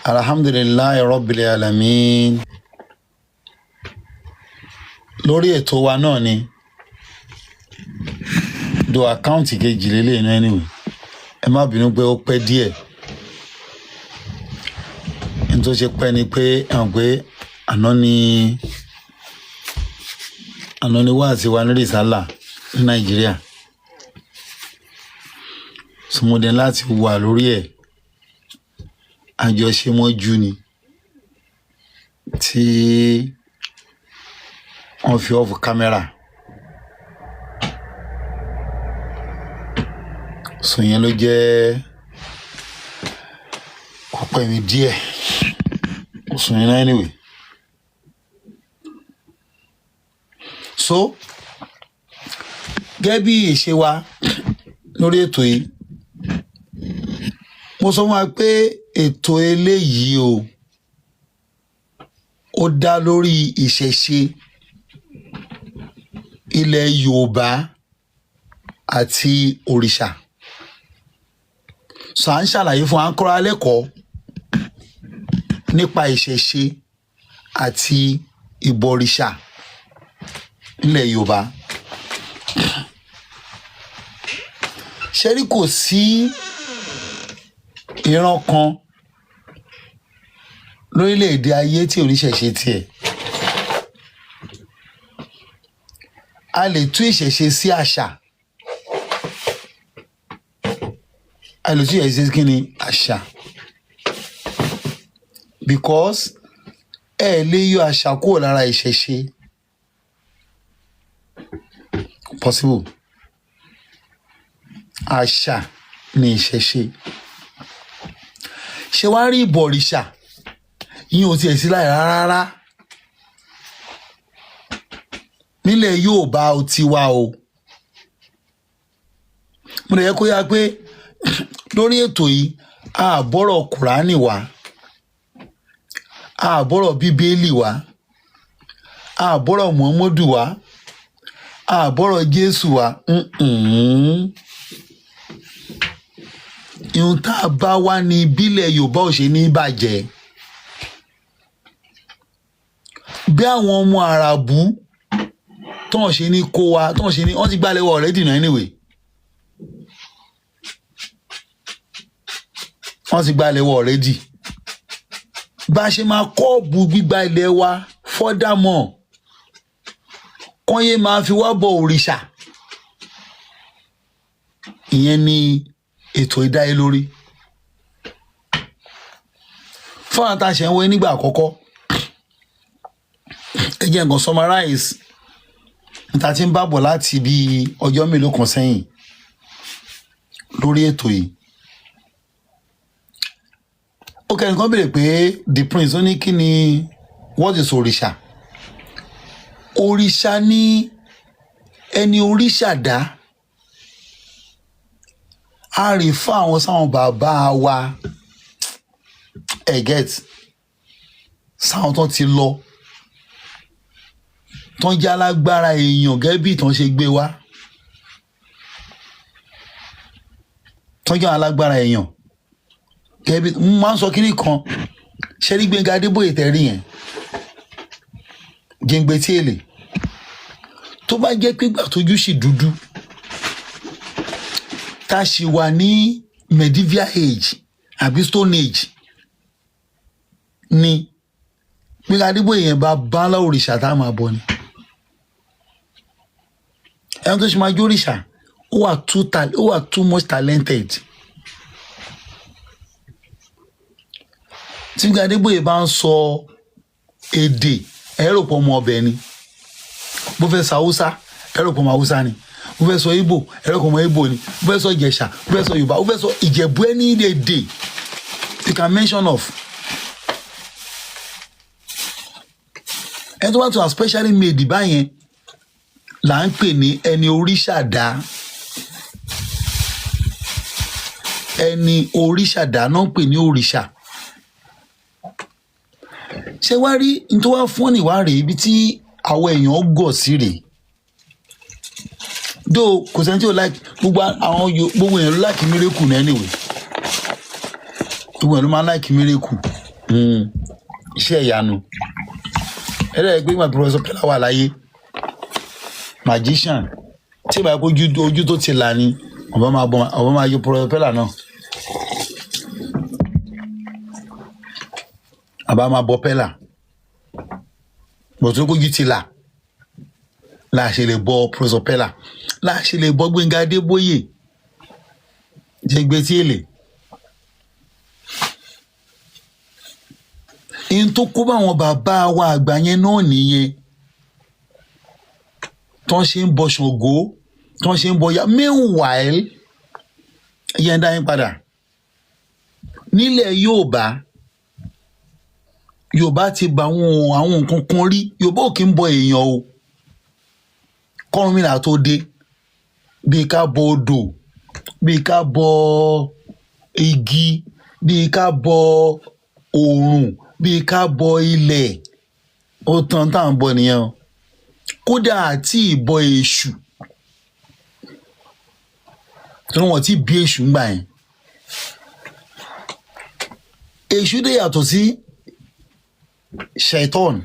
Alhamdulillahi rabbil alamin. Lórí ètò wa náà ni do account kejì lélẹ̀ inú. Anyway, ẹ má bínú pé ó pẹ́ díẹ̀. N tó ṣe pẹ́ ni pé ẹ̀ pé àná ni wáàsí wa ní Rìsálà ní Nàìjíríà sọmọdé láti wà lórí ẹ̀. Àjọṣemọ́jú ni tí wọ́n fi off camera sọ yẹn ló jẹ́ kó pẹ́ mi díẹ̀ sùn yẹn náà. Anyway, so gẹ́gẹ́ bí ìṣe wa lórí ètò yìí, mo sọ fún wa pé ètò eléyìí o, ó dá lórí ìṣẹ̀ṣe ilẹ̀ Yorùbá àti òrìṣà. So à ń ṣàlàyé fún wa, ń kọ́ra lẹ́kọ̀ọ́ nípa ìṣẹ̀ṣe àti ìbọ̀rìṣà nílẹ̀ Yorùbá. Ṣẹ́rí, kò sí ìran kan lórílẹ̀‐èdè ayé tí oníṣẹ̀ṣe tiẹ̀. A lè tú ìṣẹ̀ṣe sí àṣà. A lè tú ìṣẹ̀ṣe sí kí ni? Àṣà. Because ẹ lè yọ àṣà kúrò lára ìṣẹ̀ṣe. Possible. Àṣà ni ìṣẹ̀ṣe. Ṣé wàá rí ìbọ̀rìṣà yín ò tiẹ̀ sí láì rárá nílẹ̀ Yorùbá ó ti wá o. Mo lè yẹ kó yá pé lórí ètò yìí, a bọ́rọ̀ Kùránì wá, a bọ́rọ̀ Bíbélì wá, a bọ́rọ̀ Muhammadu wá, a bọ́rọ̀ Jésù wá. Ihun tá a bá wá ní ìbílẹ̀ Yorùbá ò ṣe ní bàjẹ́. Bí àwọn ọmọ Àràbù tọ́n ṣe ní kó wa, tọ́n ṣe ní wọ́n ti gbálẹ̀ wọ already náà. Anyway, wọ́n ti gbálẹ̀ wọ already. Bá a ṣe máa kọ́ọ̀bù gbígba ilẹ̀ wa furthermore, kọ́yé máa fi wá bọ òrìṣà, ìyẹn ni ètò ìdáyé lórí fún àwọn tá a ṣe ń wé nígbà àkọ́kọ́. Ẹ jẹ́ nǹkan summarize níta tí ń bá bọ̀ láti bí ọjọ́ mélòó kan sẹ́yìn lórí ètò yìí. Ó kẹ́ni kan béèrè pé the prince, ó ní kí ni, what is òrìṣà? Òrìṣà ní ẹni òrìṣà dá. A rè fún àwọn sáwọn bàbá wa, ẹ get, sáwọn tó ti lọ, tó ń jẹ́ alágbára èèyàn gẹ́gẹ́ bí ìtàn ṣe gbé wá, tó ń jẹ́ alágbára èèyàn gẹ́gẹ́ bí mo máa ń sọ kínní kan. Ṣe rí Gbẹ́ngà Adébóyè tẹ́rí yẹn, jẹ́ngbẹ́ tí èlé, tó bá jẹ́ pé ìgbà tójú sì dúdú, tá a sì wà ní medieval age àbí stone age ni Gbẹ́ngà Adébóyè yẹn bá bá ńlá òrìṣà tá a máa bọ ni. Ẹni tó ṣe máa jó òrìṣà, ó wà too much talented. Tí Gbẹ́ngà Adébóyè bá ń sọ èdè, ẹ rò pé ọmọ ọbẹ̀ ni. Bó fẹ́ sọ Haúsá, ẹ rò pé ọmọ Haúsá ni. Bó fẹ́ sọ Ìgbò, ẹ rò pé ọmọ Ìgbò ni. Bó fẹ́ sọ Ìjẹ̀ṣà, bó fẹ́ sọ Yorùbá, bó fẹ́ sọ Ìjẹ̀bú, ẹni èdè you can mention of. Ẹni tó bá tún are specially made báyẹn là ń pè ní ẹni oríṣàdá. Ẹni oríṣàdá náà ń pè ní òrìṣà. Ṣé wá rí n tó wá fún ní wá rèé, ibi tí àwọn èèyàn gọ̀ sí rèé dó. Kò sẹ́ni tí ò like gbogbo àwọn gbogbo èèyàn ló like miracle ní. Anyway, gbogbo èèyàn ló máa like miracle. Iṣẹ́ ìyanu ẹlẹ́yìn pé ìgbà Professor Pella wà láyé, magician tí ìbá kó ojú tó ti là ní, ọba máa bọ, ọba máa yọ Professor Pella náà, àbá máa bọ Pella bọ̀tún kójú ti là láà ṣe lè bọ Professor Pella, láà ṣe lè bọ Gbẹ́ngà Adébóyè jẹgbẹ́ tí èlé. In tó kó bá àwọn bàbá wa àgbà yẹn náà nìyẹn, tó ń ṣe ń bọ Ṣàngó, tó ń ṣe ń bọ ya. Meanwhile, yẹn dá yín padà nílẹ̀ Yorùbá. Yorùbá ti bá àwọn nǹkan kan rí. Yorùbá ò kí ń bọ èèyàn o. Kọ́rùnmìlà tó dé, bíi ká bọ odò, bíi ká bọ igi, bíi ká bọ òòrùn, bíi ká bọ ilẹ̀, ó tán tá à ń bọ nìyẹn o. Kódà àti ìbọ èṣù tí wọ́n ti bí èṣù ńgbà yẹn, èṣù dé yàtọ̀ sí ṣàìtọ́n.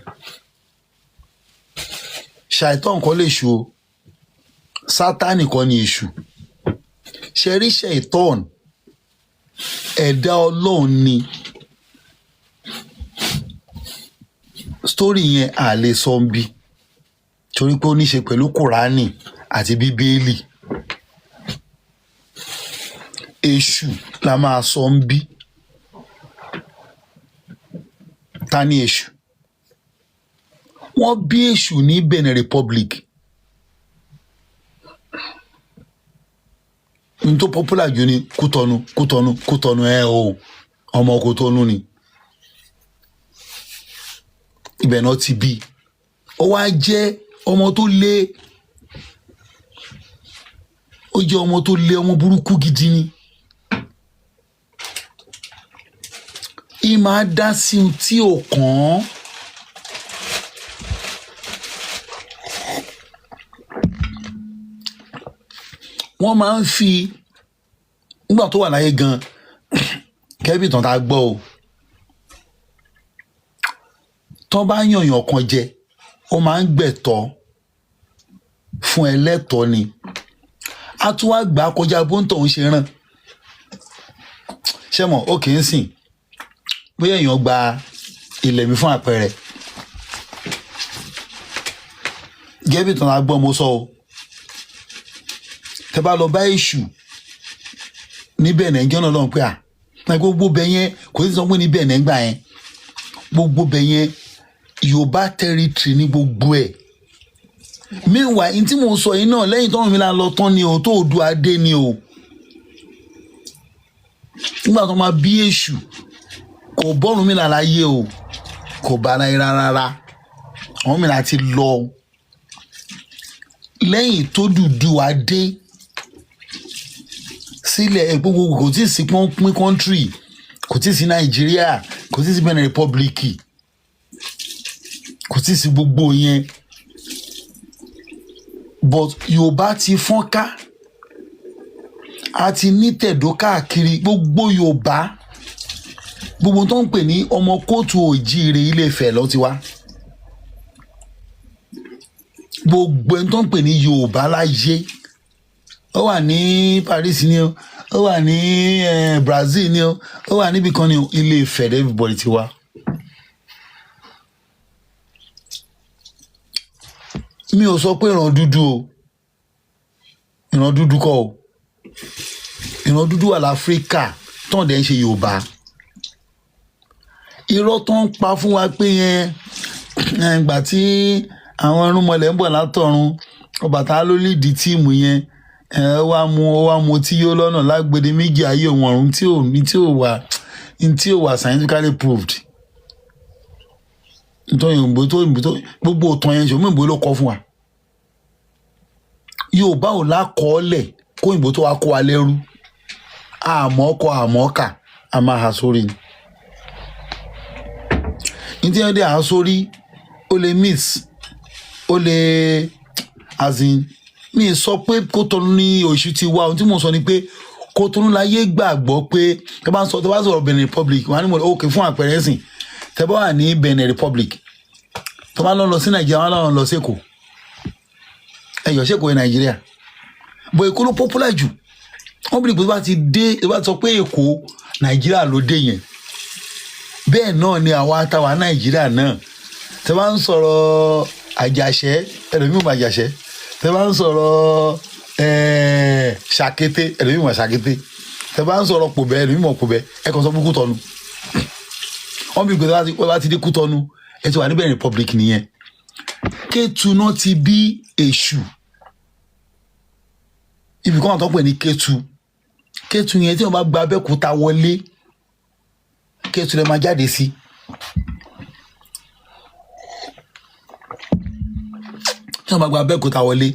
Ṣàìtọ́n kọ́ lè ṣù o, Sátánì kọ́ ni èṣù. Ṣe rí ṣàìtọ́n, ẹ̀dá Ọlọ́run ni. Sítórì yẹn à lè sọ ń bí torí pé ó ní ṣe pẹ̀lú Kùránì àti Bíbélì. Èṣù la máa sọ ń bí. Ta ni èṣù? Wọ́n bí èṣù ní Benin Republic. N tó popular jù ní Kútọ̀nù, Kútọ̀nù, Kútọ̀nù. Ẹ o, ọmọ Kútọ̀nù ni, ibẹ̀ náà ti bí. Ó wá jẹ́ ọmọ tó lé, ó jẹ́ ọmọ tó lé, ọmọ burúkú gidi ni. Ì máa dá sí ohun tí ò kàn án. Wọ́n máa ń fi nígbà tó wà láyé gan, kẹ́bí ìtàn tá a gbọ́ o, tán bá yànyàn kan jẹ, ó máa ń gbẹ̀tọ́ fún ẹlẹ́tọ̀ọ́ ni. A tún wá gbà á kọjá bóńtọ̀ ń ṣe ràn ṣé mọ̀ ó kì í sìn. Bóyá èèyàn gba ilẹ̀ mi fún àpẹẹrẹ, gẹ́bí ìtàn tá a gbọ́ mo sọ o, tẹ bá lọ bá èṣù níbẹ̀ nàìjíríà náà lọ́n pé à gbogbo bẹ̀ yẹn kò sí sọ pé níbẹ̀ nàìgbà yẹn, gbogbo bẹ̀ yẹn Yorùbá territory ní gbogbo ẹ̀. Meanwhile, n tí mò ń sọ yìí náà, lẹ́yìn tọ́run mi la lọ tán ni o, tó Oòduà dé ni o. Nígbà tó máa bí èṣù, kò bọ́run mi là láyé o, kò bá láyé rárá. Àwọn mi là ti lọ lẹ́yìn tó Odùduwà dé sílẹ̀. Gbogbo kò tí ì sí pín country, kò tí ì sí Nàìjíríà, kò tí ì sí Benin Republic, kò tí ì sí gbogbo yẹn, but Yorùbá ti fọ́nká, a ti ní tẹ̀dó káàkiri gbogbo Yorùbá. Gbogbo tó ń pè ní ọmọ kóòtù òjíire, Ilé-Ifẹ̀ ló ti wá. Gbogbo ẹni tó ń pè ní Yorùbá láyé, ó wà ní Paris ni o, ó wà ní Brazil ni o, ó wà níbi kan ni o, Ilé-Ifẹ̀ everybody ti wá. Mi ò sọ pé ìran dúdú o, ìran dúdú kọ́ o. Ìran dúdú wà láfíríkà tán dẹ̀ ń ṣe Yorùbá. Irọ́ tó ń pa fún wa pé yẹn ìgbà tí àwọn irúnmọlẹ̀ ń bọ̀ látọ̀run, Ọbàtálá ló lídìí team yẹn, ó wá mu tí yóò lọ́nà lágbèdè méjì ayé òun ọ̀run tí ò ní tí ò wà scientifically proved. Nítorí òyìnbó tó gbogbo òtàn yẹn ṣòwò, òyìnbó ló kọ fún wa. Yorùbá ò lákọọ́lẹ̀ kó òyìnbó tó wá kó wa lẹ́rú. Àmọ́ kọ, àmọ́ kà, a máa hà sórí ni. Ní tí wọ́n dé hà sórí, ó lè miss, ó lè, as in, mi sọ pé Kótọ́nù ní oṣù ti wá. Ohun tí mo sọ ni pé Kòtónú láyé gbàgbọ́ pé tẹ́ bá ń sọ, tẹ́ bá sọ̀rọ̀ Benin Republic, wọ́n á ní mo ok fún àpẹẹrẹ ẹ̀sìn. Tẹ́ bá wà ní Benin Republic, tó bá lọ sí Nàìjíríà, wọ́n á lọ sí Èkó. Ẹ̀yọ̀ ṣèkó ní Nàìjíríà bọ̀, Èkó ló popular jù. Wọ́n bí tó bá ti dé, tó bá sọ pé Èkó, Nàìjíríà ló dé yẹn. Bẹ́ẹ̀ náà ni àwa táwa Nàìjíríà náà, tẹ́ bá ń sọ̀rọ̀ Àjàṣẹ́, ẹlòmíì mọ̀ Àjàṣẹ́. Tẹ́ bá ń sọ̀rọ̀ Ṣàkété, ẹlòmíì mọ̀ Ṣàkété. Tẹ́ bá ń sọ̀rọ̀ Pòbẹ́, ẹlòmíì mọ̀ Pòbẹ́. Ẹ kàn sọ fún Kútọ́nù. Wọ́n bí pé tó bá ti dé Kútọ́nù, ẹ ti wà ní Benin Republic nìyẹn. Kétu náà ti bí Èṣù. Ibì kan àtọ́ pè ní Kétu. Kétu yẹn, tí wọ́n bá gba Abẹ́òkúta wọlé, Kétu lè máa jáde sí. Tí wọ́n bá gba Abẹ́òkúta wọlé,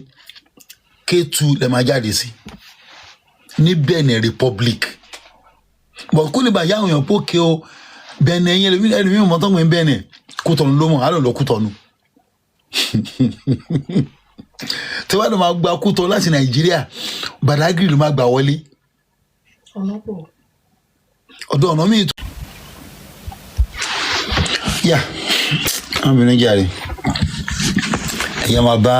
Kétu lè máa jáde sí ní Benin Republic. Bọ̀ kó lè bá yá àwọn èèyàn pókè o. Benin yẹn, ẹlòmíì mọ́tò ń Benin, Kútọ̀nù ló mọ̀, á lọ lọ Kútọ̀nù. Tí wọ́n máa gba Kútọ̀nù láti Nàìjíríà, Badagry ló máa gbà wọlé. Ọ̀nà pọ̀. Ọ̀dọ̀ ọ̀nà míì tó. Yà àwọn obìnrin jàre, ẹ̀yà máa bá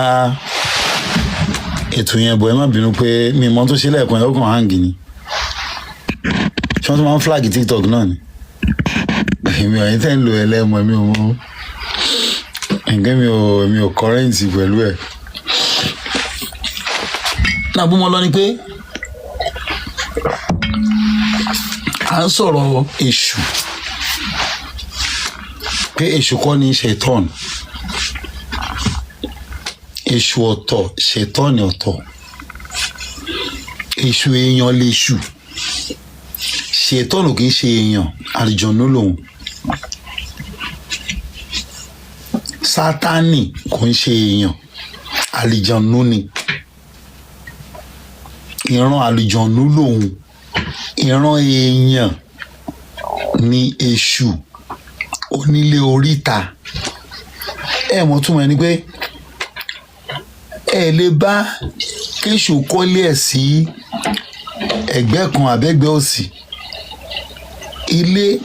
ètò yẹn bọ̀. Ẹ má bínú pé mi mọ́ tó ṣe lẹ́ẹ̀kan yẹn, ó kàn hang ni. Ṣé wọ́n tún máa ń flag TikTok náà ni? Èmi ò, yín tẹ́ ń lo ẹlẹ́mọ̀, èmi ò mọ̀ nǹkan, mi ò current pẹ̀lú ẹ̀ náà. Bó mo lọ ni pé à ń sọ̀rọ̀ Èṣù, pé Èṣù kọ́ ni ṣètọ́n. Èṣù ọ̀tọ̀, ṣètọ́n ọ̀tọ̀. Èṣù èèyàn lèṣù, ṣètọ́n kì í ṣe èèyàn, àlùjọ̀nnú lòun. Sátánì kò ń ṣe èèyàn, àlùjọ̀nnú ni. Ìran àlùjọ̀nnú lòun. Ìran èèyàn ni Èṣù onílé oríta. Ẹ mọ̀ túmọ̀ ẹni pé ẹ lè bá kéṣù kọ́lé ẹ̀ sí ẹ̀gbẹ́ kan àbẹ́gbẹ́ òsì ilé,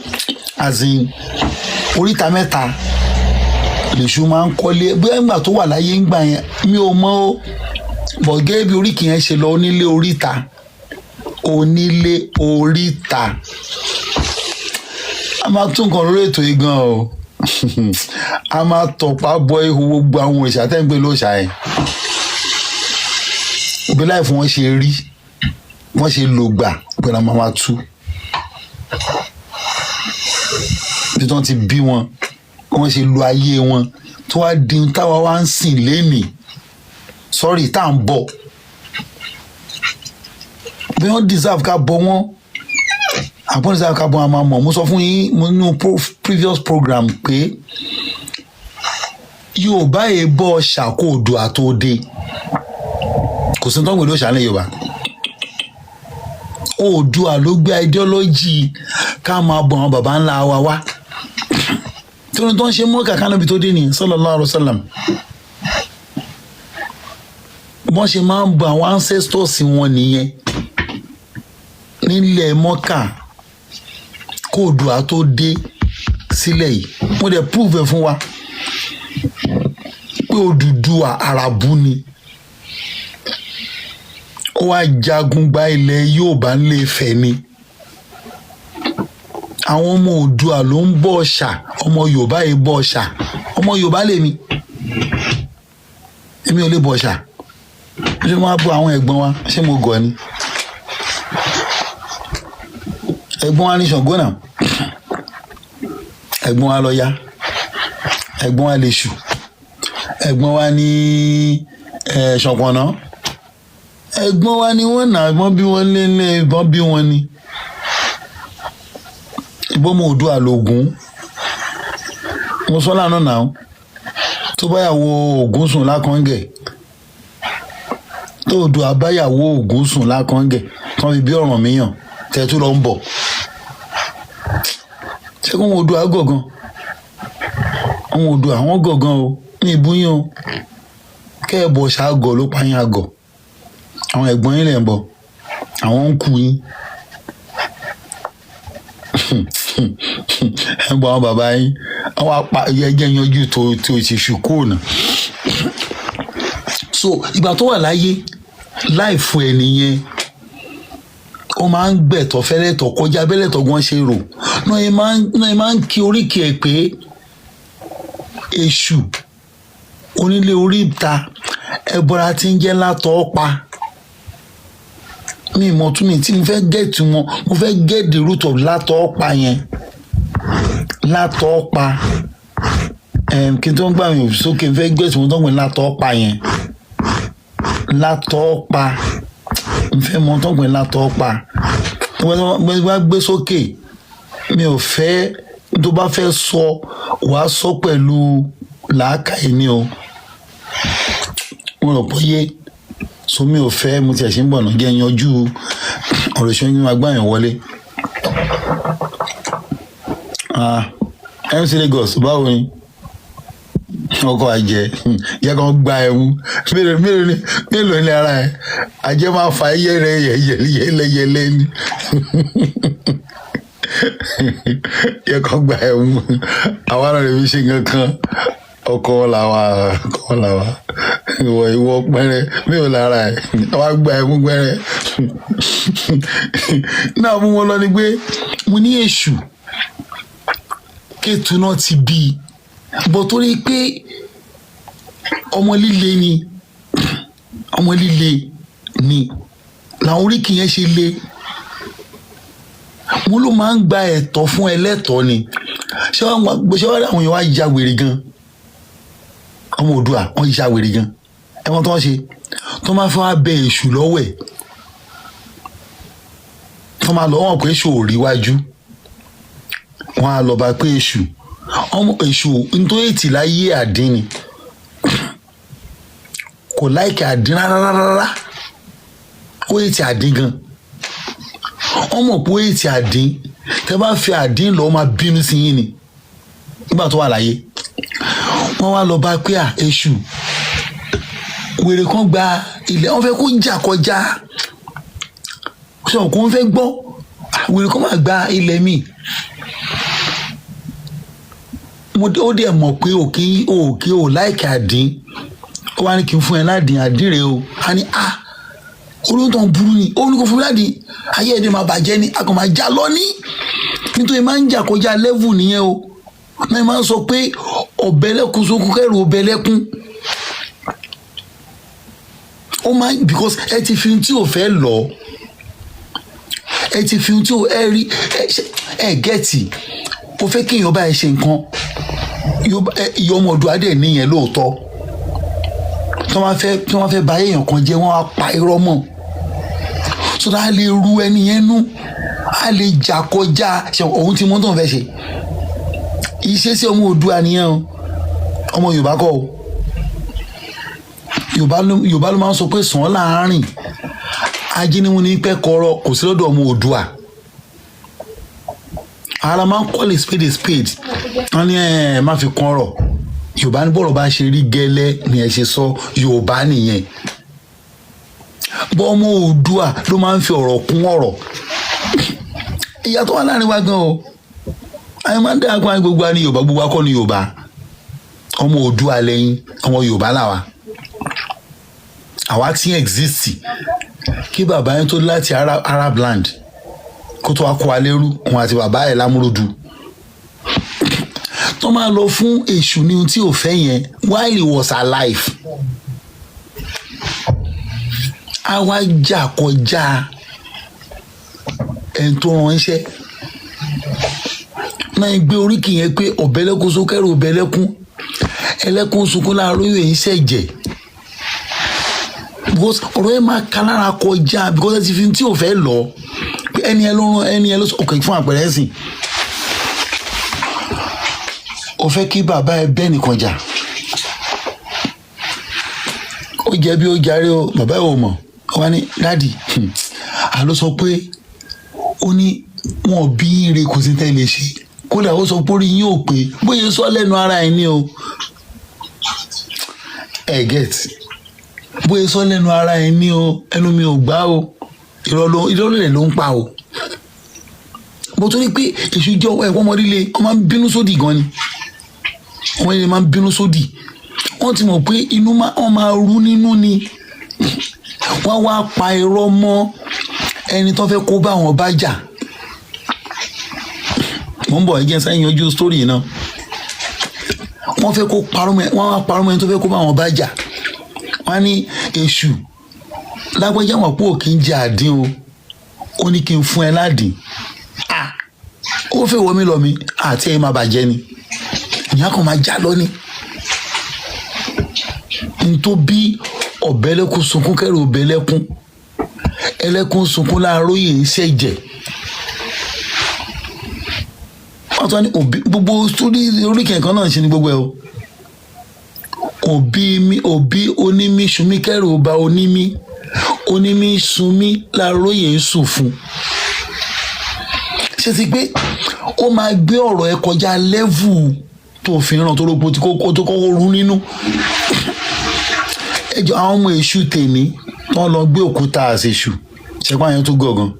as in oríta mẹ́ta lèṣù máa ń kọ́lé. Bóyá ìgbà tó wà láyé ńgbà yẹn, mi ò mọ̀ o, bọ̀ gẹ́gẹ́ bí oríkì yẹn ṣe lọ, onílé oríta, onílé oríta. A máa tún nǹkan lórí ètò yìí gan o. A máa tọ̀pá bọ ihò gbogbo àwọn òrìṣà tẹ́ ń gbé lóòṣà yẹn, bí láì fún wọn ṣe rí, wọ́n ṣe lò gbà pẹ̀lú àwọn máa tú bí wọ́n ti bí wọn, wọ́n ṣe lo ayé wọn tó wá di ohun táwa wá ń sìn lénìí, sọ́rí, tá à ń bọ̀. Bí wọ́n deserve ká bọ wọ́n, àbọ̀ deserve ká bọ wọn, máa mọ̀. Mo sọ fún yín nínú previous program pé Yorùbá yìí bọ́ ṣàkóòdù àtòde. Kò sí ní tọ́gbìn ló ṣàlẹ̀ Yorùbá. Oòduà ló gbé ideology ká máa bọ àwọn baba ńlá wa wá, tí wọ́n tó ń ṣe mọ́ kàkà níbi tó dé ní sallallahu alaihi wasallam. Bọ́n ṣe máa ń bọ àwọn ancestors wọn nìyẹn nílẹ̀ Mọ́kà kó Oòduà tó dé sílẹ̀ yìí. Wọ́n dẹ̀ prove ẹ̀ fún wa pé Odùduwà Àràbù ni. Ó wá jagun gba ilẹ̀ Yorùbá ńlẹ̀ Ifẹ̀ ni. Àwọn ọmọ Oòduà ló ń bọ ọ̀ṣà. Ọmọ Yorùbá yìí bọ ọ̀ṣà. Ọmọ Yorùbá lèmi, èmi ò lè bọ ọ̀ṣà. Ṣé mo máa bọ àwọn ẹ̀gbọ́n wa? Ṣé mo gọ̀ ni? Ẹ̀gbọ́n wa ní Ṣàngó náà, ẹ̀gbọ́n wa lọ́ya, ẹ̀gbọ́n wa lèṣù, ẹ̀gbọ́n wa ní Ṣọ̀pọ̀nná, ẹ̀gbọ́n wa ni wọ́n nà ìbọn bí wọ́n lé lé ìbọn bí wọ́n ni. Ìbọn mọ Oòduà lògùn. Mo sọ lánàá náà, tó báyàwó Ògún sùn lákàngẹ̀, tó Oòduà báyàwó Ògún sùn lákàngẹ̀, tí wọ́n fi bí Ọ̀rànmíyàn tẹ̀tú lọ ń bọ̀. Ṣé kó wọn Oòduà gọ̀gàn? Àwọn Oòduà àwọn gọ̀gàn o ní ìbúyín o. Kẹ́ ẹ̀ bọ̀ ṣáàgọ̀ ló pa yín àgọ̀. Àwọn ẹ̀gbọ́n yín lẹ̀ ń bọ̀. Àwọn ń kú yín, ẹ bọ àwọn bàbá yín, àwọn apá ẹjẹ yanjú tó ti ṣùkú ọ̀nà. So ìgbà tó wà láyé láìfún ẹ nìyẹn, ó máa ń gbẹ̀tọ̀ fẹ́lẹ́tọ̀ kọjá bẹ́lẹ̀tọ̀ gan ṣe rò náà. Ẹ máa ń kí oríkì ẹ̀ pé èṣù onílé oríta ẹbọra tí ń jẹ́ látọ̀ pa. Mi mọ̀ tún mi tí mo fẹ́ get wọn, mo fẹ́ get the root of látọ̀ pa yẹn, látọ̀ pa. Kí n tó ń gbà mí sókè, mo fẹ́ get wọn tó ń pè látọ̀ pa yẹn, látọ̀ pa. N fẹ́ mọ tó ń pè látọ̀ pa. Wọ́n bá gbé sókè, mi ò fẹ́. Tó bá fẹ́ sọ, wàá sọ pẹ̀lú làákàyè ni o. Mo rò pé yé. So mi ò fẹ́, mo tiẹ̀ ṣe ń bọ̀ náà, jẹ́ yanjú ọ̀rọ̀ ìṣòro ní máa gbàyàn wọlé. Ah, MC Lagos, báwo ni? Ọkọ àjẹ yẹ kàn gba ẹmu. Mélòó mélòó ni, mélòó ni ara ẹ? Àjẹ máa fa yẹrẹ yẹlẹyẹlẹ ni. Yẹ kàn gba ẹmu. Àwa náà lè fi ṣe nǹkan kan. Ọkọ làwa, ọkọ làwa. Ìwọ ìwọ pẹrẹ, mélòó lára ẹ? Àwa gba ẹmu pẹrẹ náà. Mú wọn lọ ni pé mo ní èṣù kéètù náà ti bí i bọ̀, torí pé ọmọ líle ni, ọmọ líle ni làwọn oríkì yẹn ṣe le. Mo ló máa ń gba ẹ̀tọ́ fún ẹlẹ́tọ̀ọ́ ni. Ṣé wọ́n àwọn èèyàn wá ya wèrè gan? Ọmọ Oòduà, wọ́n ya wèrè gan. Ẹ̀wọ̀n tó ń ṣe tó máa fẹ́ wá bẹ èṣù lọ́wọ́ ẹ̀, tó máa lọ wọ́n pé èṣù ò rí wájú, wọ́n á lọ bá pé èṣù, ọmọ èṣù nítorí ètì láyé àdín ni, kò láìkí àdín rárá rárá. Ó ètì àdín gan. Wọ́n mọ̀ pé ó ètì àdín. Tẹ́ bá fi àdín lọ, ó máa bínú sí yín ni. Nígbà tó wà láyé, wọ́n wá lọ bá pé à, èṣù, wèrè kan gba ilẹ̀, wọ́n fẹ́ kó jà kọjá sọ kó ń fẹ́ gbọ́. Wèrè kan máa gba ilẹ̀ mi. Ó dẹ̀ mọ̀ pé òkè òkè ò láìkí àdín. Ó wá ní kí n fún ẹ ládìín, àdín rèé o. A ní a olóńtọ̀ ń burú ni. Ó ní kó fún mi ládìín, ayé ẹ̀dẹ̀ máa bàjẹ́ ni, a kò máa já lọ ní nítorí máa ń jà kọjá level nìyẹn o. Náà máa ń sọ pé ọ̀bẹ lẹ́kún sókún kẹrù ọ̀bẹ lẹ́kún. Ó máa ń because ẹ ti fi ohun tí ò fẹ́ lọ, ẹ ti fi ohun tí ò ẹ rí ẹ get. Ó fẹ́ kéèyàn bá ẹ ṣe nǹkan, ìyá ọmọ ọdún adé nìyẹn lóòótọ́. Tí wọ́n fẹ́ bà èèyàn kan jẹ́, wọ́n á pa irọ́ mọ́ so that a lè ru ẹni yẹn nú, a lè jà kọjá ṣe òun tí mọ́tò fẹ́ ṣe. Ìṣesí ọmọ Oòduà nìyẹn o. Ọmọ Yorùbá kọ́ o. Yorùbá ló máa ń sọ pé sàn án láàárín ajínigbó ní pẹ́ kọ́rọ́ kò sí lọ́dọ̀ ọmọ Oòduà. Ara máa ń call a spade a spade. Wọ́n ní ẹ má fi kún ọ̀rọ̀. Yorùbá ní bọ̀rọ̀ bá ṣe rí gẹ́lẹ́ ni ẹ ṣe sọ. Yorùbá nìyẹn bọ́. Ọmọ Oòduà ló máa ń fi ọ̀rọ̀ kún ọ̀rọ̀. Ìyàtọ̀ wà láàrin wa gan o. Àyè máa ń dá apá gbogbo wa ní Yorùbá, gbogbo wa kọ́ ní Yorùbá. Ọmọ Oòduà lẹ́yìn, ọmọ Yorùbá làwa. Àwa ti exist kí bàbá yẹn tó láti Arab land kó tó wá kó wa lérú, òun àti bàbá ẹ̀ lámúrúdù tó máa lọ fún èṣù ní ohun tí ò fẹ́ yẹn while he was alive. A wá jà kọjá ẹni tó ránṣẹ́ náà. Gbé oríkì yẹn pé ọ̀bẹ̀lẹ́kún sókèrè, ọ̀bẹ̀lẹ́kún ẹlẹ́kún sunkún láàárọ̀ yóò ń ṣẹ̀jẹ̀ because ọ̀rọ̀ yẹn máa ka lára kọjá because ẹ ti fi tí ò fẹ́ lọ pé ẹni ẹ ló rán, ẹni ẹ ló sọ. Òkè fún àpẹẹrẹ ẹ̀sìn, ó fẹ́ kí bàbá ẹ bẹ́ẹ̀ nìkan jà, ó jẹ́ bí ó jàre o. Bàbá ẹ ò mọ̀. Ó wá ní, "Daddy," àló sọ pé ó ní wọn bí ire, kò sí tẹ́ lè ṣe. Kódà ó sọ pé orí yín ò pé, bóyá sọ lẹ́nu ara ẹ ní o. Ẹ get, bóyá sọ lẹ́nu ara ẹ ní o. Ẹnu mi ò gbá o. Irọ́ lè ló ń pa o. Bó torí pé èṣù jẹ́ ẹ̀kọ́ ọmọ líle, wọ́n máa ń bínú sódì gan ni. Ọmọ líle máa ń bínú sódì. Wọ́n ti mọ̀ pé inú wọ́n máa rú nínú ni. Wọ́n wá pa irọ́ mọ́ ẹni tó fẹ́ kó bá wọn bá jà. Mo ń bọ̀, ẹ jẹ́ sáyẹn yanjú story yìí náà. Wọ́n fẹ́ kó parọ́ mọ́, wọ́n wá parọ́ mọ́ ẹni tó fẹ́ kó bá wọn bá jà. Wọ́n á ní, "Èṣù lágbájá wọn pé ò kí ń jẹ àdín o, ó ní kí n fún ẹ ládìí." Ah, ó fẹ́ wọ mí lọ mi àti ẹ máa bàjẹ́ ni, ìyá kan máa já lọ ni. N tó bí ọ̀bẹ́lẹ́kún sunkún kẹ́rù ọ̀bẹ́lẹ́kún, ẹlẹ́kún sunkún láàárọ̀ iṣẹ́ jẹ̀. Wọ́n tún ní òbí gbogbo sórí orí kẹ̀kẹ́ náà ṣe ni gbogbo ẹ̀ o. Òbí mi, òbí onímí sunmí kẹ́rù ọba onímí, onímí sunmí láàárọ̀ ń sùn fún. Ṣé ti pé ó máa gbé ọ̀rọ̀ ẹ kọjá level tó fi ràn tó rògbò tí kò tó kọ́kọ́ rú nínú ẹjọ́? Àwọn ọmọ èṣù tèmi wọ́n lọ gbé òkúta àṣeṣù ṣẹ́pọ̀ àyàn tó gọ̀gàn.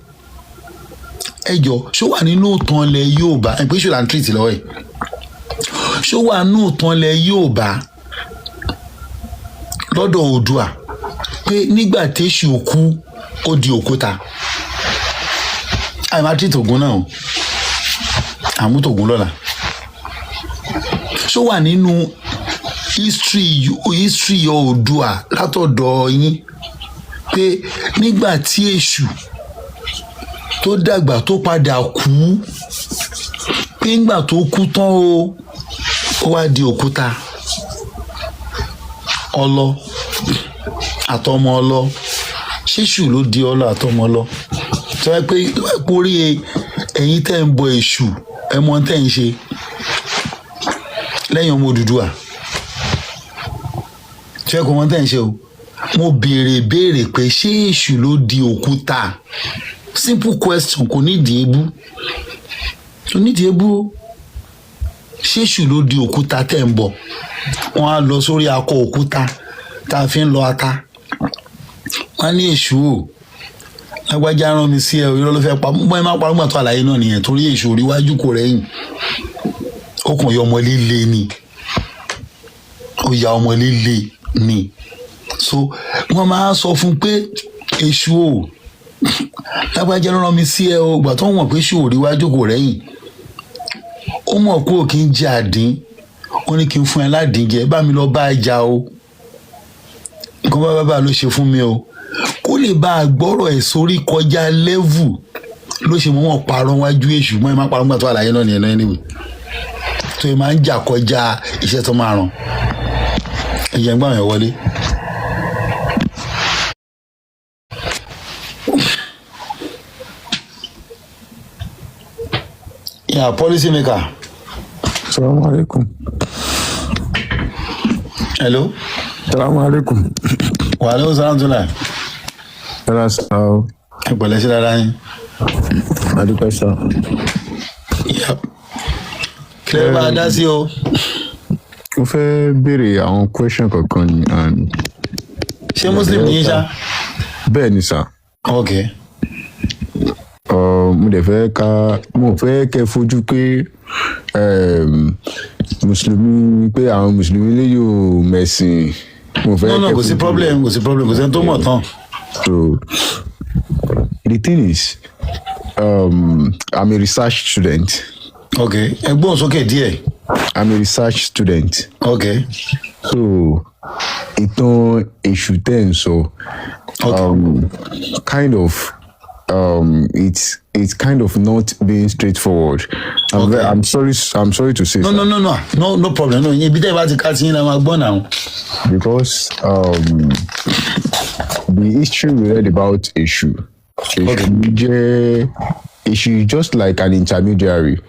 Ẹjọ́, ṣó wà nínú ìtàn ilẹ̀ Yorùbá ẹ̀ pé ṣó là ń tírìtì lọ́wọ́ ẹ̀? Ṣó wà nínú ìtàn ilẹ̀ Yorùbá lọ́dọ̀ Oòduà pé nígbà téṣù kú, ó di òkúta? Àì máa tírìtì Ògún náà o, àmútògún lọ́la. Ṣó wà nínú history Oòduà látọ̀dọ̀ yín pé nígbà tí èṣù tó dàgbà tó padà kú, pé nígbà tó kú tán o, ó wá di òkúta? Ọlọ àtọmọ ọlọ, ṣéṣù ló di ọlọ àtọmọ ọlọ? Tó yẹ pé orí ẹ̀yin tẹ́ ń bọ èṣù, ẹ mọ tẹ́ ń ṣe lẹ́yìn ọmọ Odùduwà. Ṣé kò mọ tẹ́ ń ṣe o? Mo béèrè béèrè pé ṣé èṣù ló di òkúta? Simple question, kò nídìí ebú, kò nídìí ebú o. Ṣé èṣù ló di òkúta tẹ́ ń bọ̀? Wọ́n á lọ sórí akọ òkúta tá a fi ń lọ ata, wọ́n á ní, "Èṣù o, lágbájá rán mi sí ẹ o." Irọ́ ló fẹ́ pa mọ́. Ẹ má pa nígbà tó àlàyé náà nìyẹn, torí èṣù orí wájú kò rẹ́yìn. Ó kàn yọ ọmọ líle ni, ó ya ọmọ líle ni. So wọ́n máa sọ fún pé, "Èṣù o, lágbájá ló rán mi sí ẹ o." Ìgbà tó wọ̀n pé èṣù orí wájú kò rẹ́yìn, ó mọ̀ kó o kì í jẹ àdín, ó ní kí n fún ẹ ládìín jẹ, bá mi lọ bá ẹ jà o, nǹkan bá bá ló ṣe fún mi o. Kó lè bá a gbọ́rọ̀ ẹ̀ sórí kọjá level ló ṣe mọ́ wọn parọ́ wájú èṣù mọ́. Ẹ má parọ́ nígbà tó àlàyé náà nìyẹn náà. Anyway, tó yẹ máa ń jà kọjá iṣẹ́ tó máa ràn. Ẹ̀jẹ̀ ń gbà wọ́n wọlé. Yeah, policy maker. Salamu alaikum. Hello. Salamu alaikum. Wa aleykum salaam tula. Yàrá sá o. Ẹ pẹ̀lẹ́, sí dáadáa yín? Adúpẹ́ sá. Yep. Kí ló bá a dá sí o? Mo fẹ́ béèrè àwọn question kankan ni and Ṣé Muslim ní í ṣá? Bẹ́ẹ̀ ni sá. Ok. Mo dẹ̀ fẹ́ ká mo fẹ́ kẹ́ fojú pé Mùsùlùmí, pé àwọn Mùsùlùmí lè yóò mẹ̀sìn. Mo fẹ́ No, kẹ́ kò sí fojú- problem, kò sí problem, kò sẹ́ni tó mọ̀ tán. So the thing is, I'm a research student. Ok, ẹ gbóhùn sókè díẹ̀. I'm a research student. Ok. So ìtàn èṣù tẹ́ ń sọ, kind of it's kind of not being straightforward. I'm sorry to say No, sir, no problem. No, ibi tẹ́ ẹ bá ti ká sí yín la máa gbọ́ náà. Because the history we read about Èṣù, Èṣù jẹ́ Èṣù is just like an intermediary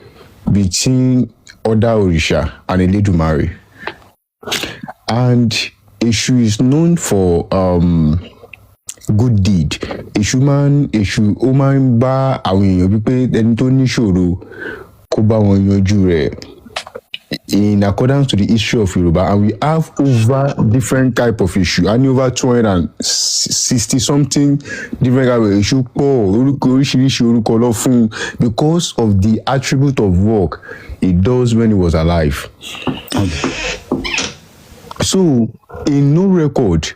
between other Òrìṣà and Elédùmarè, and Èṣù is known for good deed. Èṣù máa ń Èṣù ó máa ń bá àwọn èèyàn wípé ẹni tó níṣòro, kó bá wọn yanjú rẹ̀. In accordance to the history of Yoruba, and we have over different type of Èṣù. A ní over 260 something different type of Èṣù pọ̀. Orúkọ, oríṣiríṣi orúkọ lọ fún un because of the attribute of work he does when he was alive. So in no record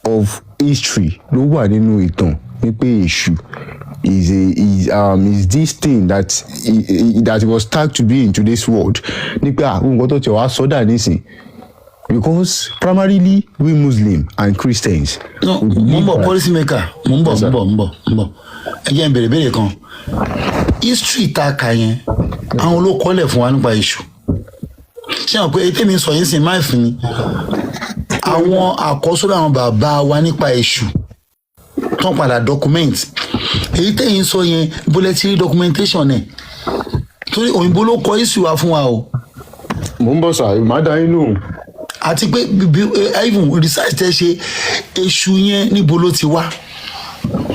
of history ló wà nínú ìtàn ní pé Èṣù is a is is this thing that was tagged to be in today's world, ní pé àwọn nǹkan tó ti wá sọ́dà nísìn, because primarily we Muslim and Christians. No, mo ń bọ̀, policy maker, mo ń bọ̀, mo ń bọ̀, mo ń bọ̀, mo ń bọ̀. Ẹ jẹ́ n béèrè béèrè kan. History tá a kà yẹn, àwọn olókọ́lẹ̀ fún wa nípa Èṣù, ṣé àwọn pé ètè mi sọ yín sìn máa fún mi àwọn àkọsílẹ̀ àwọn bàbá wa nípa Èṣù tán padà document? Èyí tẹ̀yìn sọ yẹn, bólẹ̀ tí rí documentation ẹ̀? Torí òyìnbó ló kọ history wa fún wa o. Mo ń bọ̀ sir, màá dá yín lóhùn. Àti pé even research tẹ ṣe, Èṣù yẹn, níbo ló ti wá?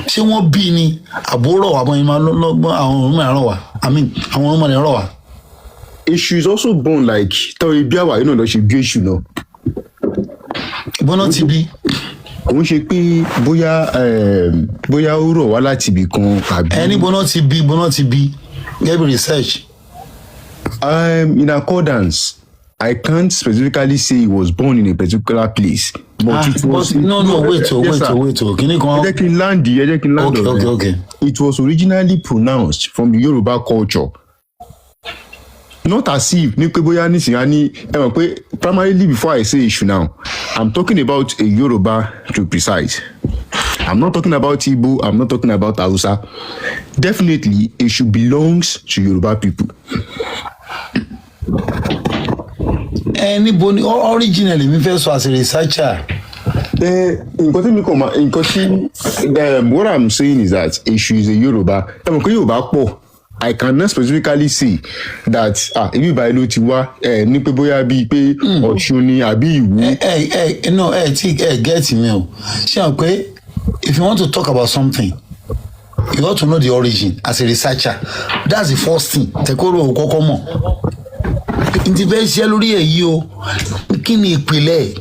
Ṣé wọ́n bí ni àbúrò àwọn ìmọ̀ lọ́gbọ́n àwọn ọmọ rọ̀ wá, I mean, àwọn ọmọ rẹ̀ rọ̀ wá? Èṣù is also born like tọ́ ibi àwàyé náà lọ ṣe bí Èṣù náà. Gbọ́nà ti bí. Kò ń ṣe pé bóyá ó rọ̀ wá láti ibì kan àbí. Ẹ níbo náà ti bí, gbọ́nà ti bí, gẹ́gẹ́ bí research. In accordance, I can't specifically say he was born in a particular place, but Ah, it was. But no, wait o. Yes, Wait sir. o, wait o, kíní Ẹ kan. jẹ́ kí n land, ẹ jẹ́ kí n land Okay. ọ̀rọ̀ Okay. yẹn. Okay. It was originally pronounced from the Yoruba culture. Not as if ní pé bóyá nísìnyí á ní, ẹ mọ̀ pé primarily, before I say Èṣù now, I'm talking about a Yoruba, to precise. I'm not talking about Igbo, I'm not talking about Hausa. Definitely, Èṣù belongs to Yoruba people. Ẹ níbo ni original mi fẹ́ sọ as a researcher? Ẹ nǹkan tí mi kàn máa, nǹkan tí what I'm saying is that Èṣù is a Yoruba. Ẹ mọ̀ pé Yorùbá pọ̀. I cannot specifically say that, ah, ibi ìbáyìí ló ti wá, ẹ ní pé bóyá bíi pé Ọ̀ṣun ni àbí Ìwó. Ẹ no, ẹ tí ẹ get mi o. Ṣé àwọn pé if you want to talk about something, you got to know the origin as a researcher. That's the first thing tẹkọrọ kọ́kọ́ mọ̀. N ti fẹ́ ṣiṣẹ́ lórí ẹ̀ yìí o, kí ni ìpìlẹ̀ ẹ̀?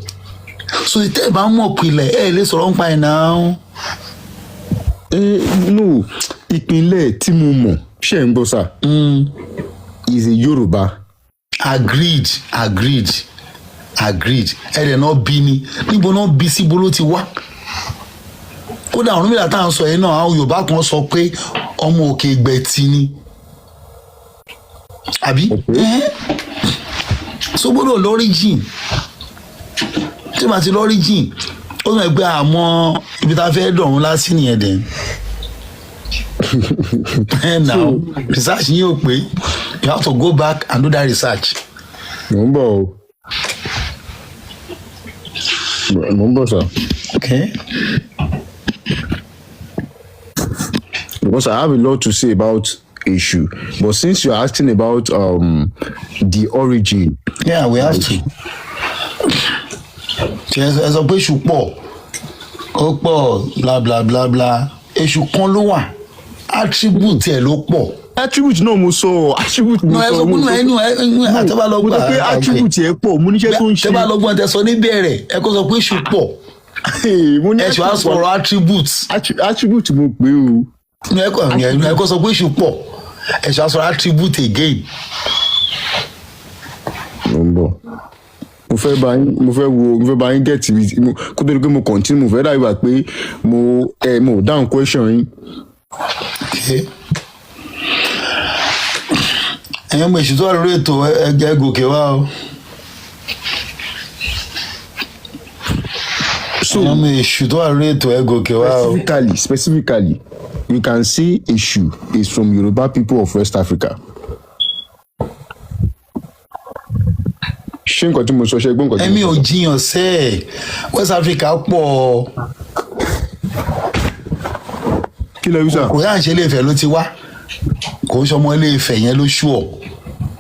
So tẹ́ ẹ bá mọ̀ ìpìlẹ̀, ẹ lè sọ̀rọ̀ nípa ẹ̀ náà. Ẹ no, ìpínlẹ̀ tí mo mọ̀, ṣe ń gbọ́ sir, is a Yoruba. Agreed. Ẹ dẹ̀ náà bí ni, níbo náà bí síbo ló ti wá? Kódà Ọ̀rúnmìlà tá à ń sọ yìí náà, àwọn Yorùbá kan sọ pé ọmọ Òkè Ìgbẹ̀tì ni, àbí? Ẹhẹ́. So gbọ́dọ̀ l'origin. Tí màá ti l'origin, ó sọ pé àmọ́ ibi tá a fẹ́ dọ̀run lásì nìyẹn dẹ̀. Ẹ now, research yín ò pé. You have to go back and do that research. Mo ń bọ̀ o, mo ń bọ̀ sir. Okay. Because I have a lot to say about Èṣù, but since you are asking about the origin. Yeah, we have to. Ṣe ẹ sọ pé Èṣù pọ̀, ó pọ̀, bla bla bla bla. Èṣù kan ló wà, attribute ẹ̀ ló pọ̀. Attribute náà mo sọ, attribute mo No, ẹ sọ. sọ Mo pé sọ ẹnu ẹnu àtẹ́bá lọ mo gbà. sọ pé attribute ẹ pọ̀, mo níṣẹ́ tó ń ṣe. Tẹ́bá lọ gbọ́n tẹ sọ níbẹ̀rẹ̀, ẹ kó sọ pé Èṣù pọ̀. Mo ní Ẹ ṣe wá sọ̀rọ̀ attributes. Attribute mo pè o. Ẹ kó sọ pé Èṣù pọ̀, ẹ ṣe wá sọ̀rọ̀ attribute again. Mo ń bọ̀, mo fẹ́ bá yín, mo fẹ́ wo, mo fẹ́ bá yín get ibi kó tó di pé mo continue. Mo fẹ́ dàbí wà pé mo ẹ mo dáhùn question yín. Okay. Ẹ̀yin ọmọ èṣù tó wà lórí ètò, ẹ gòkè wá o. So ẹ̀yin ọmọ èṣù tó wà lórí ètò, ẹ gòkè wá o. Specifically, you can say Èṣù is from Yoruba people of West Africa. Ṣé nǹkan tí mo sọ, ṣe gbọ́ nǹkan tí Ẹ̀mi mo ò sọ? jiyàn sẹ́ ẹ̀. West Africa pọ̀. Kí lẹ wí sir? Kò yá ń ṣe Ilé Ifẹ̀ ló ti wá, kò ń ṣọmọ Ilé Ifẹ̀ yẹn ló ṣú ọ.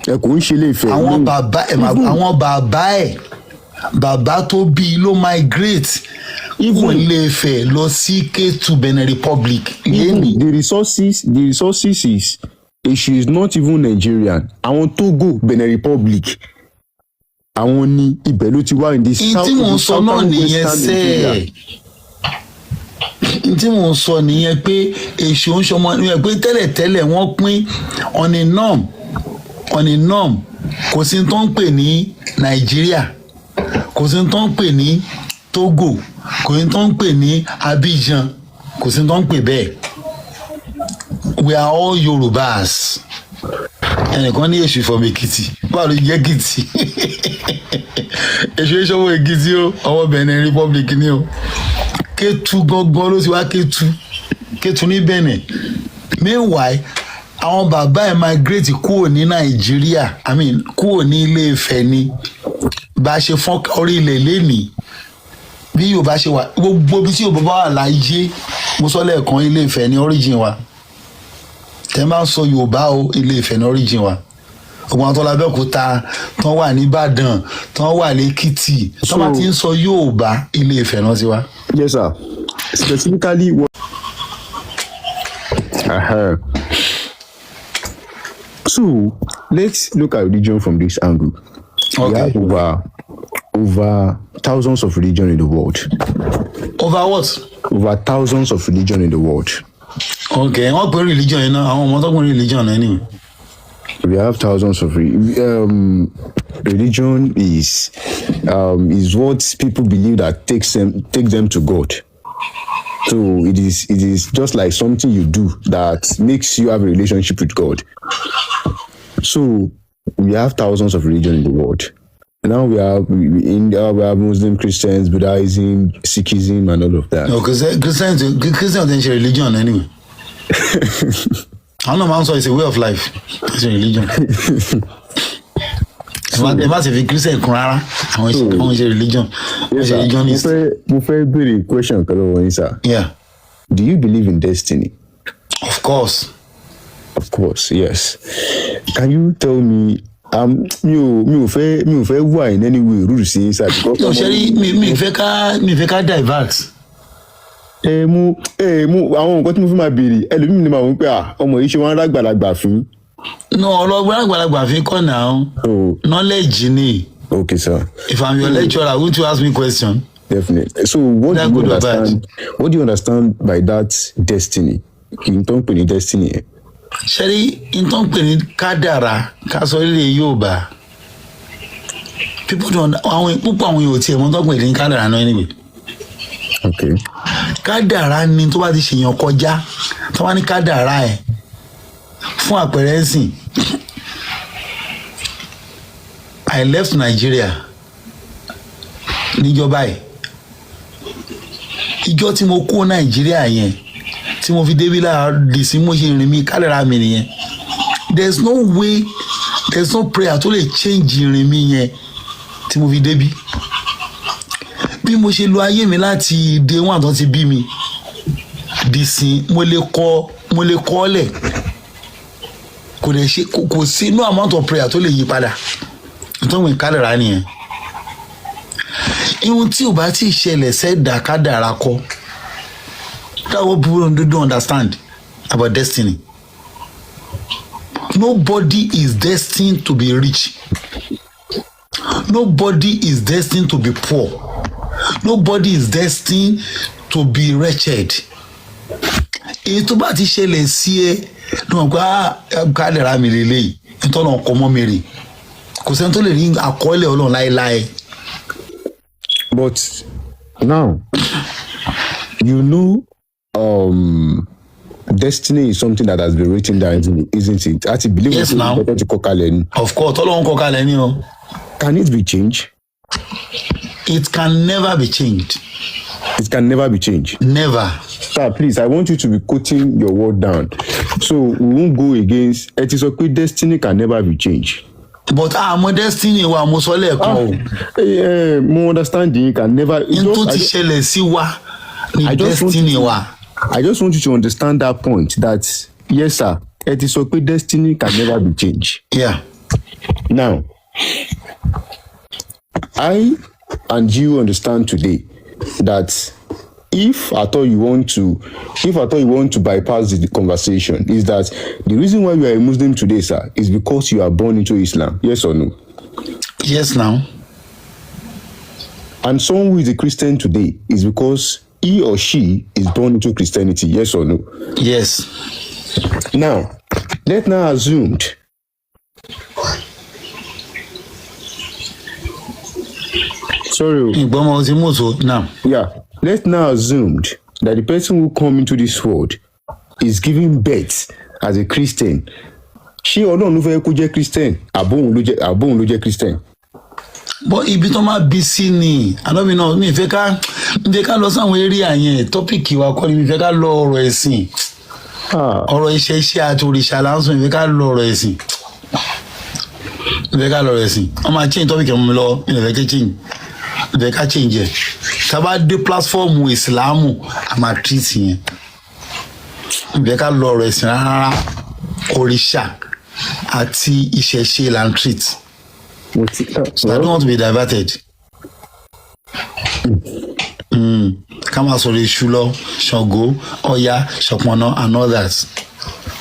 Ẹ kò ń ṣe Ilé Ifẹ̀. Àwọn No. bàbá ẹ̀, àwọn bàbá ẹ̀, bàbá tó bí i ló migrate kúrò Ilé Ifẹ̀ lọ sí Kétu, Benin Republic lẹ́nìí. The resources is Èṣù is not even Nigerian. Àwọn Togo, Benin Republic, àwọn ní ibẹ̀ ló ti wá in the N south, tí mò ń sọ náà southern nìyẹn western sẹ́. Nigeria. N tí mò ń sọ nìyẹn pé èṣù ń ṣọmọ nìyẹn, pé tẹ́lẹ̀tẹ́lẹ̀ wọ́n pín on a norm, on a norm. Kò sí tó ń pè ní Nàìjíríà, kò sí tó ń pè ní Togo, kò sí tó ń pè ní Abidjan, kò sí tó ń pè bẹ́ẹ̀. We are all Yorubas. Ẹnìkan ní èṣù from Èkìtì. Báwo ló jẹ́ Èkìtì? Èṣù ìṣọwọ́ Èkìtì o, ọwọ́ Benin Republic ni o. Kétu gangan ló ti wá, Kétu, Kétu ní Benin. Meanwhile, àwọn bàbá ẹ̀ migrate kúrò ní Nàìjíríà, I mean, kúrò ní Ilé Ifẹ̀ ni. Bá a ṣe fọ́n orí ilẹ̀ lénìí, bí Yorùbá ṣe wà, gbogbo ibi tí Yorùbá bá wà láyé, mo sọ lẹ́ẹ̀kan, Ilé Ifẹ̀ ní origin wa. Tẹ́ máa ń sọ Yorùbá o, Ilé Ifẹ̀ ní origin wa. Ọgbọ́n tó lábẹ́òkúta, tán wà nìbàdàn, tán wà lẹ́kìtì, tán bá ti ń sọ Yorùbá, Ilé Ifẹ̀ náà ti wá. Yes, sir. Specifically, what? So let's look at religion from this angle. We have over thousands of religion in the world. Over what? Over thousands of religion in the world. Ok, wọ́n pè religion yẹn náà, àwọn ọmọ tó pè religion náà anyway. We have thousands of religion is what people believe that takes them to God. So it is just like something you do that makes you have a relationship with God. So we have thousands of religion in the world. Now we have in India, we have Muslim, Christians, Buddhism, Sikhism, and all of that. No, Christian ti ń ṣe religion anyway. Àwọn náà máa ń sọ it's a way of life, it's a religion. Ẹ má sì fi Christian kún rárá, àwọn ṣe religion, àwọn ṣe Sir, mo religionist. fẹ́ béèrè question kan lọ́wọ́ yín, sir. Yeah. Do you believe in destiny? Of course. Of course, yes. Can you tell me, mi ò fẹ́ wà in any way rude sí yín, sir, because Yóò ṣe rí mi fẹ́ ká divert. Ẹ mú àwọn nǹkan tí mo fi máa béèrè, ẹlòmíì ni màá wọ́n pé, ah, ọmọ yìí ṣe wọ́n rágbàlagbà fún. No, ọlọgbọ́n àgbàlagbà fi kọ́ náà. Oh. Knowledge ni. Okay, sir. If I'm your lecturer, won't you ask me question? Definitely. So what That do you good or bad? understand? What do you understand by that destiny? Kí n tó ń pè ní destiny yẹn. Ṣé rí n tó ń pè ní kádàrá, ká sọ ilé Yorùbá, people don't, àwọn púpọ̀ àwọn èèyàn ò tiẹ̀ mọ̀ tó ń pè ní kádàrá náà anyway. Kádàrá ni tó bá ti ṣèyàn kọjá, tó bá ní kádàrá ẹ̀. Fún àpẹẹrẹ ẹ̀sìn, I left Nigeria níjọba yìí. Ìjọ tí mo kó Nàìjíríà yẹn, tí mo fi débi lára dì sí, mo ṣe rìn mí, kádàrá mi nìyẹn. There is no way, there is no prayer tó lè change ìrìn mi yẹn tí mo fi débi. Bí mo ṣe lo ayé mi láti day one tó ti bí mi dìsín, mo lè kọ lẹ̀, kò lè ṣe, kò sí no amount of prayer tó lè yí padà. Nítorí wọn kádàrá nìyẹn. Ihun tí ò bá tí ì ṣẹlẹ̀ sẹ́dá, kádàrá kọ́. That's what people don't understand about destiny. Nobody is destined to be rich, nobody is destined to be poor, nobody is destined to be wretched. Èyí tó bá ti ṣẹlẹ̀ sí ẹ ní wọn pé, ah, kádàrá mi lélẹ́yìí, nítorí ọkọ mọ́ mi rè. Kò sẹ́ni tó lè rí àkọọ́lẹ̀ Ọlọ́run láéláé. But now, destiny is something that has been written down, isn't it? Àti believe Yes, now. pé ti kọ kalẹ̀ ni. Of course, tọ́lọ́run kọ kalẹ̀ ní o. Can it be changed? It can never be changed. It can never be changed. Never. Sir, please, I want you to be quoting your word down, so we won't go against. Ẹ ti sọ pé destiny can never be changed. But àmọ́ destiny wa, mo sọ lẹ́ẹ̀kan o. Ẹ mo understand, you can never. N tó ti ṣẹlẹ̀ sí wa ni I just want destiny you to- wa. I just want you to understand that point, that yes, sir, ẹ ti sọ pé destiny can never be changed. Yeah. Now, I and you understand today that If at all you want to, if at all you want to bypass the conversation, is that the reason why you are a Muslim today, sir, is because you are born into Islam. Yes or no? Yes now. And someone who is a Christian today is because he or she is born into Christianity. Yes or no? Yes. Now, let now assume sorry, Ìgbọ́mọ ti mú so now. Yeah. Let's now assume that the person who come into this world is giving birth as a Christian. Ṣé Ọlọ́run ló fẹ́ kó jẹ́ Christian? Àbóhun ló jẹ́ Christian? Bọ́ ibi tó máa bí sí ni ànábì náà mi fẹ́ ká lọ sáwọn area yẹn. Topic wa kọ́ ni. Mi fẹ́ ká lọ ọ̀rọ̀ ẹ̀sìn. Ah, ọ̀rọ̀ iṣẹ́ iṣẹ́ àti òrìṣà là ń sọ. Mi fẹ́ ká lọ ọ̀rọ̀ ẹ̀sìn. Mi fẹ́ ká lọ ọ̀rọ̀ ẹ̀sìn. Wọ́n máa change topic mi lọ. Mi fẹ́ ká change, mi fẹ́ ká change ẹ̀. Tá a bá dé platform ìsìlámù, a máa treat yẹn. Mi fẹ́ ká lọ ọ̀rọ̀ ẹ̀sìn rárá. Òrìṣà àti ìṣẹ̀ṣe là ń treat. Mo ti So I don't want to be diverted. Ká máa sọ̀rọ̀ èṣù lọ, Ṣàngó, Ọya, Ṣọ̀pọ̀nná and others.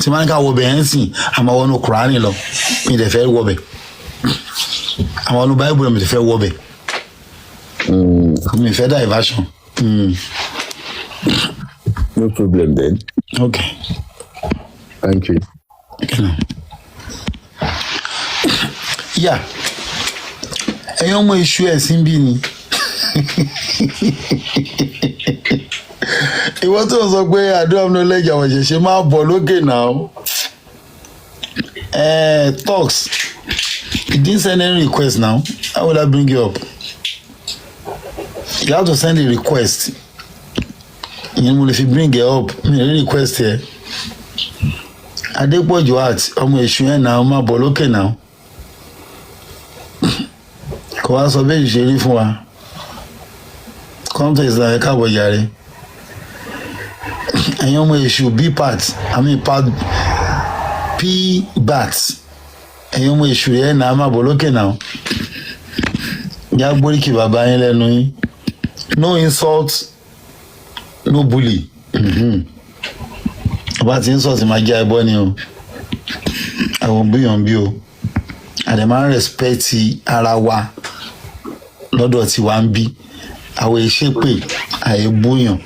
Tí máa ń ká wọbẹ̀ ẹ̀ ń sìn, a máa wọnú Kùránì lọ. Mi dẹ̀ fẹ́ wọbẹ̀. Àwọn wọnú Báíbù, mi dẹ̀ fẹ́ wọbẹ̀. Mi fẹ́ diversion. No problem then. Okay. Thank you. Okay now. Yeah. Ẹ̀yin ọmọ èṣù, ẹ̀sìn bí ni. Ìwọ tó ń sọ pé àdúrà mi lẹ́jà àwọn ìṣẹ̀ṣe, máa bọ̀ lókè náà. Talks. You didn't send any request now. How will I bring you up? You have to send a request. Ìyẹn mo lè fi bring you up. Mi ò rí request yẹ. Adépọ̀jù art, ọmọ èṣù yẹn náà, máa bọ̀ lókè náà. Kò wá sọ bẹ́ẹ̀ ṣe rí fún wa. Come to Islam. Ẹ káàbọ̀ jàre. Ẹ̀yin ọmọ èṣù B part, I mean part P bat. Ẹ̀yin ọmọ èṣù yẹn náà, máa bọ̀ lókè náà. Yá gbóríkì bàbá yín lẹ́nu yín. No insult, no bully. Ọba tí ń sọ̀tì máa jẹ́ ẹbọ ni o. Àwọn bíyàn bí o. Àdè máa ń respect ara wa lọ́dọ̀ tí wàá ń bí. Àwọn ìṣépè àìbúyàn.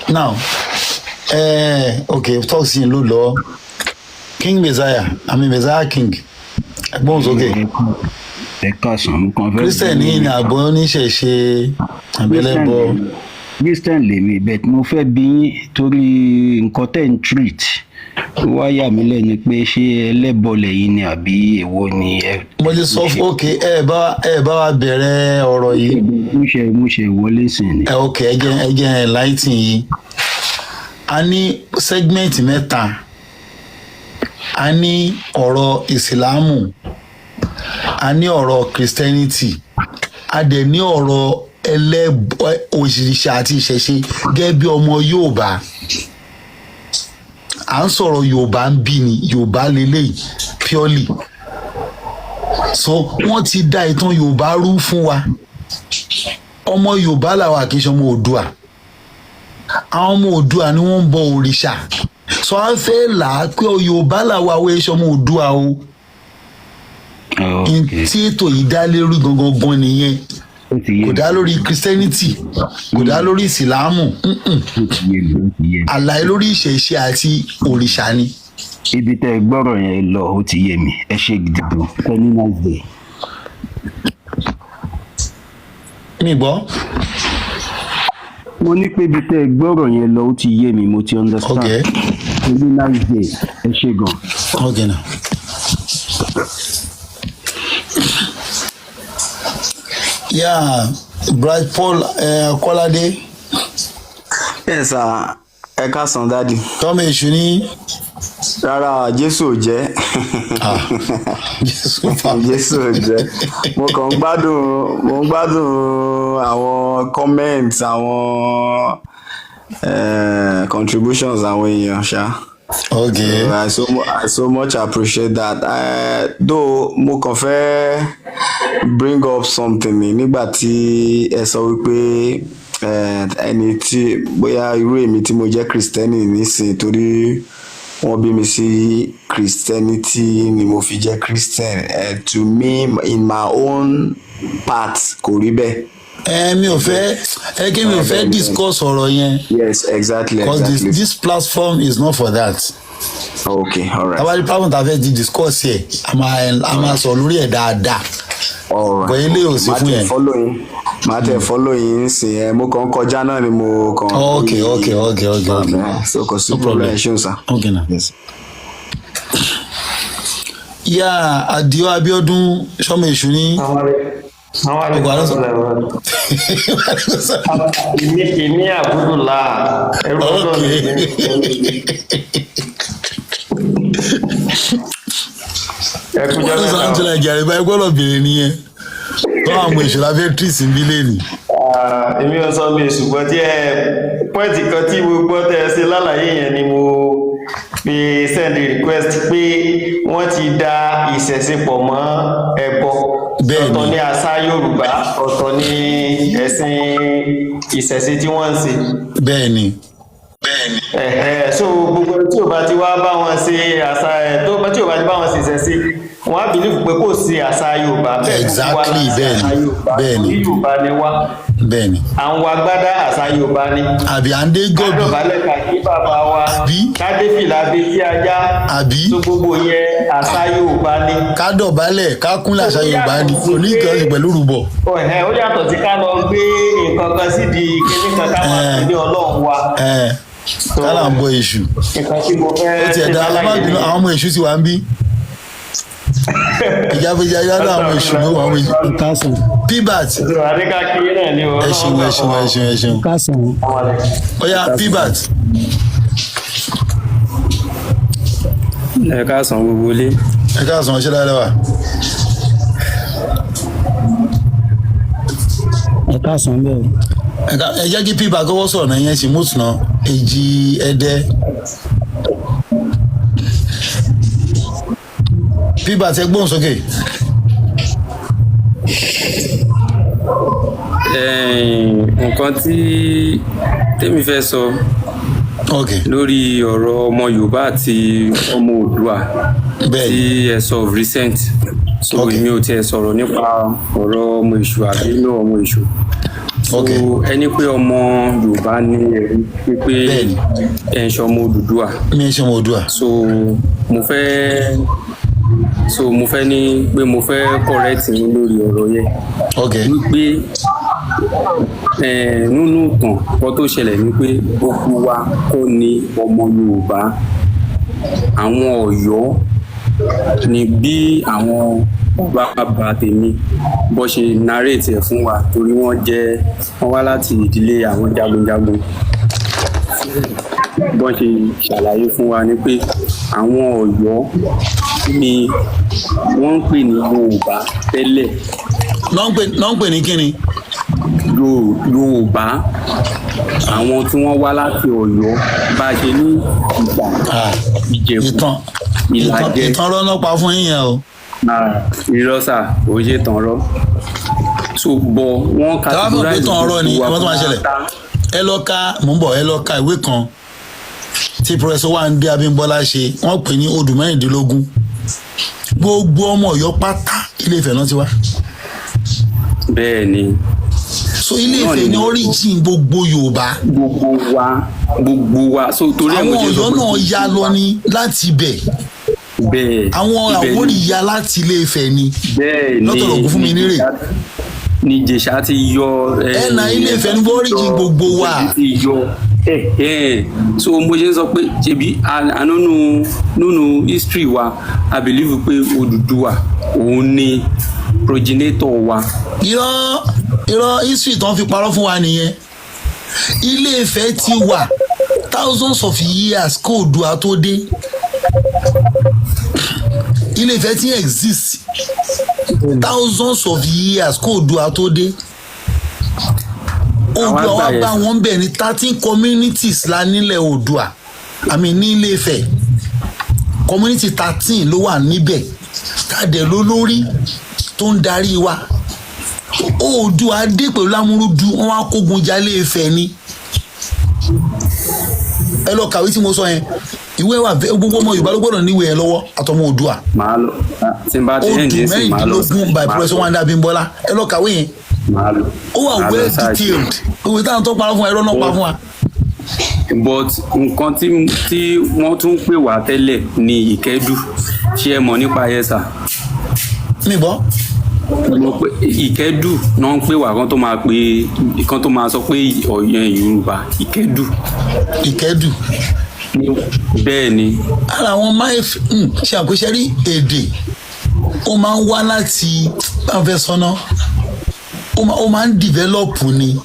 Now, okay, toxin ló lọ. King Messiah, I mean Messiah King. Ẹgbọ́n sókè. Ẹ káàsán, mo kàn fẹ́. Christian ní ní àbọ̀ oníṣẹ̀ṣe àbẹ̀lẹ́bọ. Christian lèmi, but mo fẹ́ bi yín torí nǹkan tẹ́ ń treat wá yà mí lẹ́nu pé ṣé ẹlẹ́bọ lẹ̀yin ni àbí èwo ni ẹ? Mo ti sọ fún, ok, ẹ bá wa bẹ̀rẹ̀ ọ̀rọ̀ yìí. Mo ṣe wọlé sìn ni. Ẹ ok, ẹ jẹ́ enlighten yìí. A ní segment mẹ́ta. A ní ọ̀rọ̀ ìsìlámù, a ní ọ̀rọ̀ Christianity, a dẹ̀ ní ọ̀rọ̀ ẹlẹ́bọ, òṣìṣẹ́ àti ìṣẹ̀ṣe. Gẹ́gẹ́ bí ọmọ Yorùbá, à ń sọ̀rọ̀ Yorùbá ń bí ni Yorùbá lélẹ́yìí purely. So wọ́n ti dá ìtàn Yorùbá rú fún wa. Ọmọ Yorùbá làwọn, kì í ṣe ọmọ Oòduà. Àwọn ọmọ Oòduà ni wọ́n ń bọ òrìṣà. So à ń fẹ́ là á pé Yorùbá làwọn, àwọn èso ọmọ Oòduà o. Tí ètò yìí dá lórí gangan gan nìyẹn. Ó ti yé Kò mi. dá lórí Christianity, kò dá lórí ìsìlámù. Ó ti yé mi, ó ti yé mi. Àlàyé lórí ìṣẹ̀ṣe àti òrìṣà ni. Ibi tẹ́ ẹ gbọ́rọ̀ yẹn lọ, ó ti yé mi. Ẹ ṣe gidi gan. Kẹ́ ní nice day. Mi gbọ́. Mo ní pé ibi tẹ́ ẹ gbọ́rọ̀ yẹn lọ, ó ti yé mi, mo ti understand. Ẹ ní nice day, ẹ ṣe gan. Okay now. Yeah, Bright Paul Kọ́ládé. Yes sir, ẹ káàsán, daddy. Tọ́mọ èṣù ní. Rárá, Jésù ò jẹ́. Ah, Jésù fà. Jésù ò jẹ́. Mo kàn ń gbádùn, mo ń gbádùn àwọn comments, àwọn contributions àwọn èèyàn ṣá. I so much appreciate that. Though mo kàn fẹ́ bring up something ni nígbà tí ẹ sọ wípé Ẹni tí bóyá irú èmi tí mo jẹ́ Kristẹni nísìnyí, torí wọ́n bí mi sí Christianity ni mo fi jẹ́ Christian. To me, in my own part, kò rí bẹ́ẹ̀. Ẹ mi ò fẹ́ ẹ kí mi ò fẹ́ discuss ọ̀rọ̀ yẹn. Yes, exactly. Because this platform is not for that. Okay, all right. Tábàdí platform tá a fẹ́ di discuss yẹ, a máa sọ lórí ẹ̀ dáadáa. All right. But eléyìí ò sí Màá fún tẹ yẹn. follow yín, màá tẹ follow yín sìn. Ẹ mo kàn ń kọjá náà ni mo kàn. Okay. So kò sí No problem. problem. Ẹ ṣeun, sir. Okay na. Yes. Yá Adio Abiodun, sọmọ èṣù ní. Àwọn Ọgbà lọ́sọ̀. Èmi àbúrò ẹrú Ọlọ́run ni. Ẹ kú jọ́ Wọ́n sọ mẹ́ta. Angela Ìjàre báyìí gbọ́dọ̀ béèrè nìyẹn tó àwọn ọmọ èṣù lábẹ́ tíìsì ń bí lẹ́nìí. Ah, èmi ò sọ mi, ṣùgbọ́n tí ẹ point kan tí mo gbọ́ tẹ́ ẹ ṣe lálàyé yẹn ni mo fi send request pé wọ́n ti da ìṣẹ̀ṣe pọ̀ mọ́ ẹbọ. Bẹ́ẹ̀ni. Ọ̀tọ̀ ní àṣà Yorùbá, ọ̀tọ̀ ní ẹ̀sìn ìṣẹ̀ṣe tí wọ́n ń ṣe. Bẹ́ẹ̀ ni. Ẹ̀hẹ́, so gbogbo ẹni tí ò bá ti wá bá wọn ṣe àṣà ẹ̀ tó tí ò bá ti bá wọn ṣe ìṣẹ̀ṣe, wọn á believe pé kò sí àṣà Yorùbá. Bẹ́ẹ̀ gbogbo wa la Exactly, ṣe bẹ́ẹ̀ni, àṣà Yorùbá. bẹ́ẹ̀ni. Torí Yorùbá ni wá. Bẹ́ẹ̀ ni. Àwọn agbádá, àṣà Yorùbá ni. Àbí à ń dé gòbì. Kádọ̀bálẹ̀ kàkí bàbá wa. Àbí? Kádéfìlà abetí ajá. Àbí? Tó gbogbo yẹn, àṣà Yorùbá ni. Ká dọ̀bálẹ̀, ká kúnlẹ̀, àṣà Yorùbá ni, kò ní nǹkan ṣe pẹ̀lú rúbọ. Ọ̀hẹ́, ó yàtọ̀ sí ká lọ gbé nǹkan kan sídìí kíní kan ká máa pè ní Ọlọ́run wa. Ẹ ká là ń bọ èṣù. Nǹkan tí mo fẹ́ Ó tiẹ̀ dá, ẹ má bínú, àwọn ọmọ èṣù ti wà ń bí. Ìjà fi jẹ́ yálà, àwọn èṣù ló wà, àwọn èṣù. Ẹ káàsán. Pbat. Adékákiri náà ni o. Ẹ ṣeun, ẹ ṣeun, ẹ ṣeun, ẹ ṣeun. Ẹ káàsán. Ó yá, Pbat. Ẹ káàsán gbogbo ilé. Ẹ káàsán, ṣé dáadáa wà? Ẹ káàsán bẹ́ẹ̀ o. Ẹ jẹ́ kí Pbat kọ́kọ́ sọ̀rọ̀ náà, yẹn sì mú tùnà èjì ẹ̀dẹ́. Pbat, ẹ gbóhùn sókè. Nǹkan tí tèmi fẹ́ sọ lórí ọ̀rọ̀ ọmọ Yorùbá àti ọmọ Oòduà tí ẹ sọ of recent, so èmi ò tiẹ̀ sọ̀rọ̀ nípa ọ̀rọ̀ ọmọ èṣù àbí inú ọmọ èṣù. So ẹni pé ọmọ Yorùbá ní ẹ̀rí pípé ẹ̀ ń ṣe ọmọ Odùduwà. Mi ń ṣe ọmọ Oòduà. So mo fẹ́ ní pé mo fẹ́ correct yín lórí ọ̀rọ̀ yẹn wípé nínú ìtàn kan tó ṣẹlẹ̀ ni pé gbogbo wa kọ́ ni ọmọ Yorùbá. Àwọn Ọ̀yọ́ ni, bí àwọn bàbá tèmi bó ṣe narrate ẹ̀ fún wa, torí wọ́n jẹ́ wọ́n wá láti ìdílé àwọn jagunjagun, bó ṣe ṣàlàyé fún wa ni pé àwọn Ọ̀yọ́ ni wọ́n ń pè ní Yorùbá tẹ́lẹ̀. Náà ń pè ní kíni? Yorùbá, àwọn tí wọ́n wá láti Ọ̀yọ́, bá a ṣe ní Ìgbà, Ìjẹ̀bú, ìtàn Ìlàjẹ. Ìtàn rọ́nà pa fún yín yẹn o. Irọ́ sà, ò ṣe tàn rọ́. So bọ̀ wọ́n Tàbá mọ̀ pé categorize tàn ọ̀rọ̀ ni gbogbo wa ọmọ tó máa ṣẹlẹ̀. Ẹ lọ ka, mò ń bọ̀, ẹ lọ ka ìwé kan tí Professor Wande Abímbọ́lá ṣe, wọ́n pè ní Odù 16. Gbogbo ọmọ Ọ̀yọ́ pátá, Ilé Ifẹ̀ náà ti wá. Bẹ́ẹ̀ ni. So Ilé Ifẹ̀ ní origin gbogbo Yorùbá. Gbogbo wa, gbogbo wa, so torí ẹ̀ mo Àwọn ṣe sọ Ọ̀yọ́ pé náà ya lọ ní láti ibẹ̀. Bẹ́ẹ̀. Àwọn Ibẹ̀ ni. Àwórì ya láti Ilé Ifẹ̀ ni. Bẹ́ẹ̀ ni. Lọ́tọ̀ọ̀rọ̀ ògún fún mi nírè. Ní Ìjẹ̀ṣà ti yọ. Ẹ na Ilé Ifẹ̀ ní origin gbogbo wa. Ti yọ ẹ ẹ. So mo ṣe ń sọ pé ṣebí ànúnú nínú history wa, I believe pé Odùduwà òun ni progenitor wa. Irọ́, irọ́, history tó ń fi parọ́ fún wa nìyẹn. Ilé Ifẹ̀ ti wà thousands of years kó Oòduà tó dé. Ilé Ifẹ̀ ti exist thousands of years kó Oòduà tó dé. Oòduà wá bá wọn bẹ̀ ní 13 communities la nílẹ̀ Oòduà, àmì ní Ilé Ifẹ̀, community 13 ló wà níbẹ̀, káàdẹ̀ ló lórí tó ń darí wa. Oòduà dé pẹ̀lú Lámúrúdu, wọ́n wá kógun jalè Ifẹ̀ ni. Ẹ lọ kàwé tí mo sọ yẹn, ìwé wà. Gbogbo ọmọ Yorùbá ló gbọ́dọ̀ níwèé yẹn lọ́wọ́, àtọmọ Oòduà. Màá lọ tí n bá ti Odù ẹ̀ ń sìn, màá lọ. Mẹ́rìndínlógún by Professor Wande Abímbọ́lá, ẹ lọ kàwé yẹn. Màá lọ. Ó wà Màá lọ well search. detailed. Òwe táwọn tó parọ́ fún wa, irọ́ náà pa fún wa. But nǹkan tí wọ́n tún pè wá tẹ́lẹ̀ ní Ìkẹ́dù, ṣé ẹ mọ̀ nípa yẹn, sir? Mi gbọ́. Mo pé Ìkẹ́dù náà ń pè wá kan tó máa pe kan tó máa sọ pé ọ̀yàn Yorùbá, Ìkẹ́dù. Ìkẹ́dù. Bẹ́ẹ̀ ni. Ara àwọn máa ṣe àkóṣe rí èdè, ó máa ń wá láti báwọn fẹ́ sọ́nà, ó máa ń develop ni.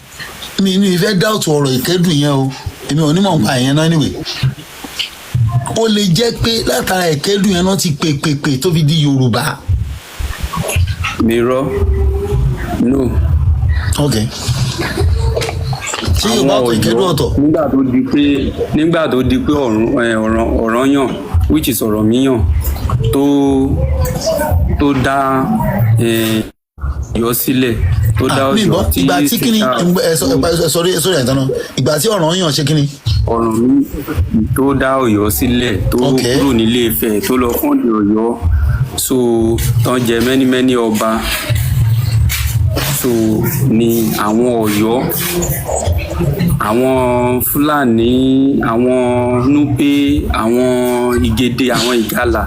Mi ní ìfẹ́ doubt ọ̀rọ̀ Ìkẹ́dù yẹn o, èmi ò ní mọ̀ nípa ìyẹn náà. Anyway, ó lè jẹ́ pé látara Ìkẹ́dù yẹn náà ti pè pè pè tó fi di Yorùbá. Mi rọ, no. Ok, ṣé Yorùbá ọ̀tọ̀, Ìkẹ́dù ọ̀tọ̀? Nígbà tó di pé ọ̀ràn Ọ̀rànyàn, which is Ọ̀rànmíyàn, tó dá Ọ̀yọ́ sílẹ̀, tó dá Mi gbọ́. Ọ̀yọ́ tí Ìgbà tí kíni? Ẹ sọ sórí ẹ̀ tán náà, ìgbà tí Ọ̀rànyàn ṣe kíni? Ọ̀rànmí tó dá Ọ̀yọ́ sílẹ̀, tó kúrò nílé Ifẹ̀, tó lọ fọ́ǹdì Ọ̀yọ́, so tán jẹ many many ọba, so ni àwọn Ọ̀yọ́, àwọn Fúlàní, àwọn Núpé, àwọn Ìgèdè, àwọn Ìgalà,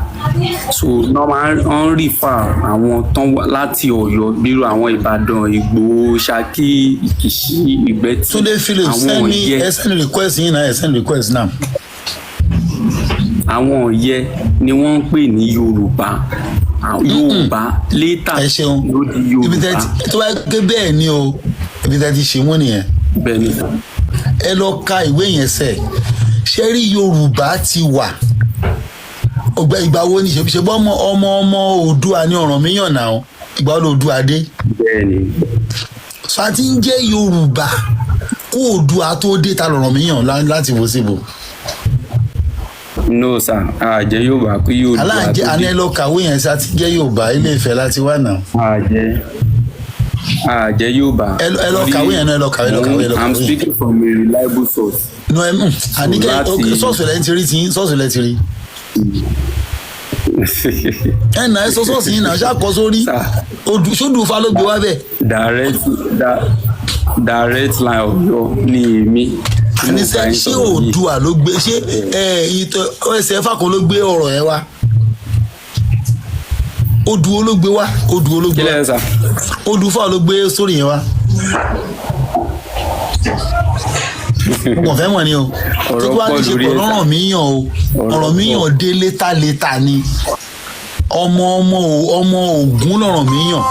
so wọ́n máa ń refer àwọn tán wá láti Ọ̀yọ́, bírú àwọn Ìbàdàn, Ìgbòho, Ṣakí, Ìkìṣí, Ìgbẹ́tì. Túndé Philip, Àwọn send me. Ọ̀yẹ́. Ẹ send request yín náà, ẹ send request now. Àwọn Ọ̀yẹ́ ni wọ́n ń pè ní Yorùbá. Àwọn Yorùbá later Ẹ ṣeun. ló di Ibi tẹ́ Yorùbá. Tó bá gbé bẹ́ẹ̀ ni o, ibi tẹ́ ti ṣe wọ́n nìyẹn. Bẹ́ẹ̀ ni. Ẹ lọ ka ìwé yẹn sẹ. Ṣé rí, Yorùbá ti wà ọgbẹ. Ìgbà wo ni ṣe bọ́ ọmọ Oòduà ní Ọ̀rànmíyàn náà? Ìgbà wo ló Oòduà dé? Bẹ́ẹ̀ ni. So a ti ń jẹ́ Yorùbá kó Oòduà tó dé. Ta lọ̀rànmíyàn láti wo síbò? No sir, àjẹ́ Yorùbá kí Yorùbá Aláǹjẹ tó àní dé. ẹ lọ kàwé yẹn sí, a ti jẹ́ Yorùbá, Ilé Ifẹ̀ láti wà náà. Àjẹ́ Yorùbá. Ẹ lọ kàwé yẹn náà, ẹ lọ kàwé, ẹ lọ kàwé, ẹ lọ I'm kàwé yẹn. speaking from a reliable source. No, ẹ àníkẹ́. Sọ́ọ̀sì lẹ́ ti rí tí sọ́ọ̀sì lẹ́ ti rí. Ẹ nà, ẹ sọ sọ́ọ̀sì yìí náà, ṣáà kọ sórí odù sódù fa ló gbé wá bẹ́ẹ̀. Direct line Ọ̀yọ́ ni èmi tí mo Àníṣe bá yín ṣé sọ̀rọ̀ yìí. Oòduà ló gbé, ṣé ẹ ìtọ ẹsẹ̀ ẹ̀fà kan ló gbé ọ̀rọ̀ ẹ wá? Odù wo ló gbé wá? Odù wo ló gbé Kí wá? lẹ sà? Odù fà ló gbé sórí yẹn wá. Mo kàn fẹ́ mọ̀ ni o. Ọ̀rọ̀ Tó bá pọ̀ ní ṣe lórí pẹ̀lú ẹ̀ sà. Ọ̀rànmíyàn o, Ọ̀rọ̀ Ọ̀rànmíyàn dé later later ni. Ọmọ ọmọ ọmọ Ògún lọ̀rànmíyàn,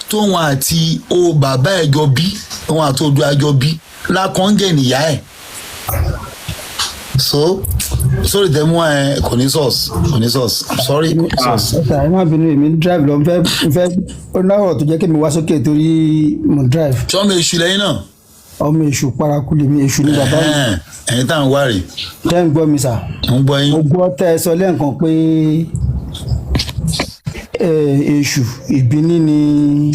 tóun àti o bàbá ẹ̀ jọ bí, òun àti Oòduà jọ bí, lákàngẹ̀ nìyá ẹ̀. So sorry, tẹ mú ẹ, kò ní source, kò ní source. I'm sorry, kò ní source. Ẹ sà, ẹ má bínú, èmi ń drive lọ, n fẹ́ ó náwó tó jẹ́ kí mi wá sókè torí mo ń drive. Sọmọ èṣù lẹ́yìn náà? Ọmọ èṣù paraku lèmi, èṣù ní bàbá mi. Ẹ̀hẹ́n, ẹ̀yin tá à ń wá rè. Tẹ́ ń gbọ́ mi, sir? Ń gbọ́ yín. Mo gbọ́ tẹ́ ẹ sọ lẹ́ẹ̀kan pé èṣù ìbíní ni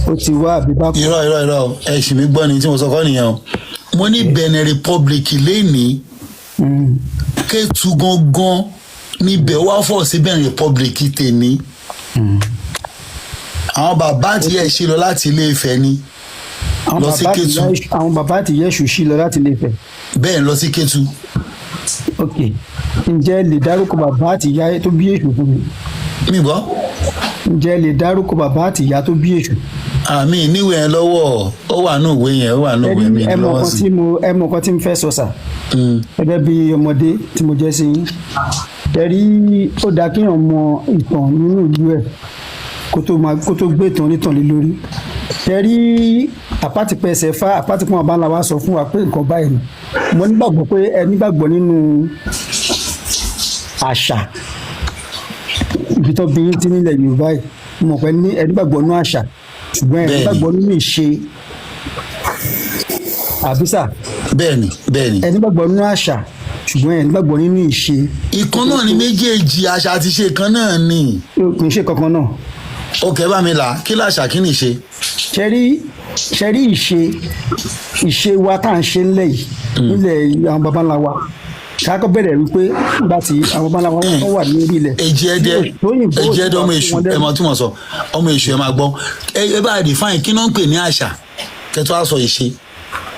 ó ti wá, àbí bá. Irọ́, irọ́, irọ́ o. Ẹ ṣì mí gbọ́ ni, tí mo sọ kọ́ nìyẹn o. Mo ní Benin Republic lénìí, Kétu gangan níbẹ̀ wá fọ̀ sí Benin Republic tèmi. Àwọn bàbá àti ẹ̀ ṣe lọ láti Ilé Ifẹ̀ ni Àwọn lọ sí bàbá àti Kétu. Àwọn bàbá àti ìyá èṣù ṣí lọ láti Ilé Ifẹ̀? Bẹ́ẹ̀, lọ sí Kétu. Ok, ǹjẹ́ ẹ lè dárúkọ bàbá àti ìyá tó bí èṣù fún mi? Mi gbọ́. Ǹjẹ́ ẹ lè dárúkọ bàbá àti ìyá tó bí èṣù? Àmì níwèé yẹn lọ́wọ́, ó wà nù ìwé yẹn, ó wà nù ìwé mi Ẹ mọ lọ́wọ́ nǹkan sí. tí mo ẹ mọ nǹkan tí mo fẹ́ sọ, sir. Gẹ́gẹ́ bí ọmọdé tí mo jẹ́ sí yín, ẹ rí, ó dáa kéèyàn mọ ìtàn nínú ìlú ẹ̀ kó tó gbé ìtàn onítàn lé lórí. Ẹ rí, àpátìpẹsẹ̀ fá àpátìpọ̀ bàbá ńlá wa sọ fún wa pé nǹkan báyìí ni. Mo nígbàgbọ́ pé ẹ nígbàgbọ́ nínú àṣà ibi tó bí yín tí nílẹ̀ Yorùbá yìí. Mo mọ̀ pé ní ẹ nígbàgbọ́ nínú àṣà, ṣùgbọ́n ẹ nígbàgbọ́ nínú ìṣe, àbí sir? Bẹ́ẹ̀ni, bẹ́ẹ̀ni. Ẹ nígbàgbọ́ nínú àṣà, ṣùgbọ́n ẹ nígbàgbọ́ nínú ìṣe. Ìkan náà ni méjèèjì, àṣà àti ṣe kan náà ni. Kì í ṣe kankan náà. Ok, bá mi là, kí làṣà, kí ni ìṣe? Ṣẹ́rí, ìṣe wa tá à ń ṣe ńlẹ̀ yìí, nílẹ̀ àwọn baba ńlá wa, ṣáàkọ́ bẹ̀rẹ̀ wípé nígbà tí àwọn baba ńlá wa wọ́n wà ní orí ilẹ̀. Èjì ẹdẹ. Tóyìnbó Èjì ẹdẹ, ọmọ ò èṣù. wọn Ẹ lẹ́rù. máa túmọ̀ sọ ọmọ èṣù, ẹ máa gbọ́. Ẹ bá define kí náà ń pè ní àṣà, kẹtọ́ á sọ ìṣe.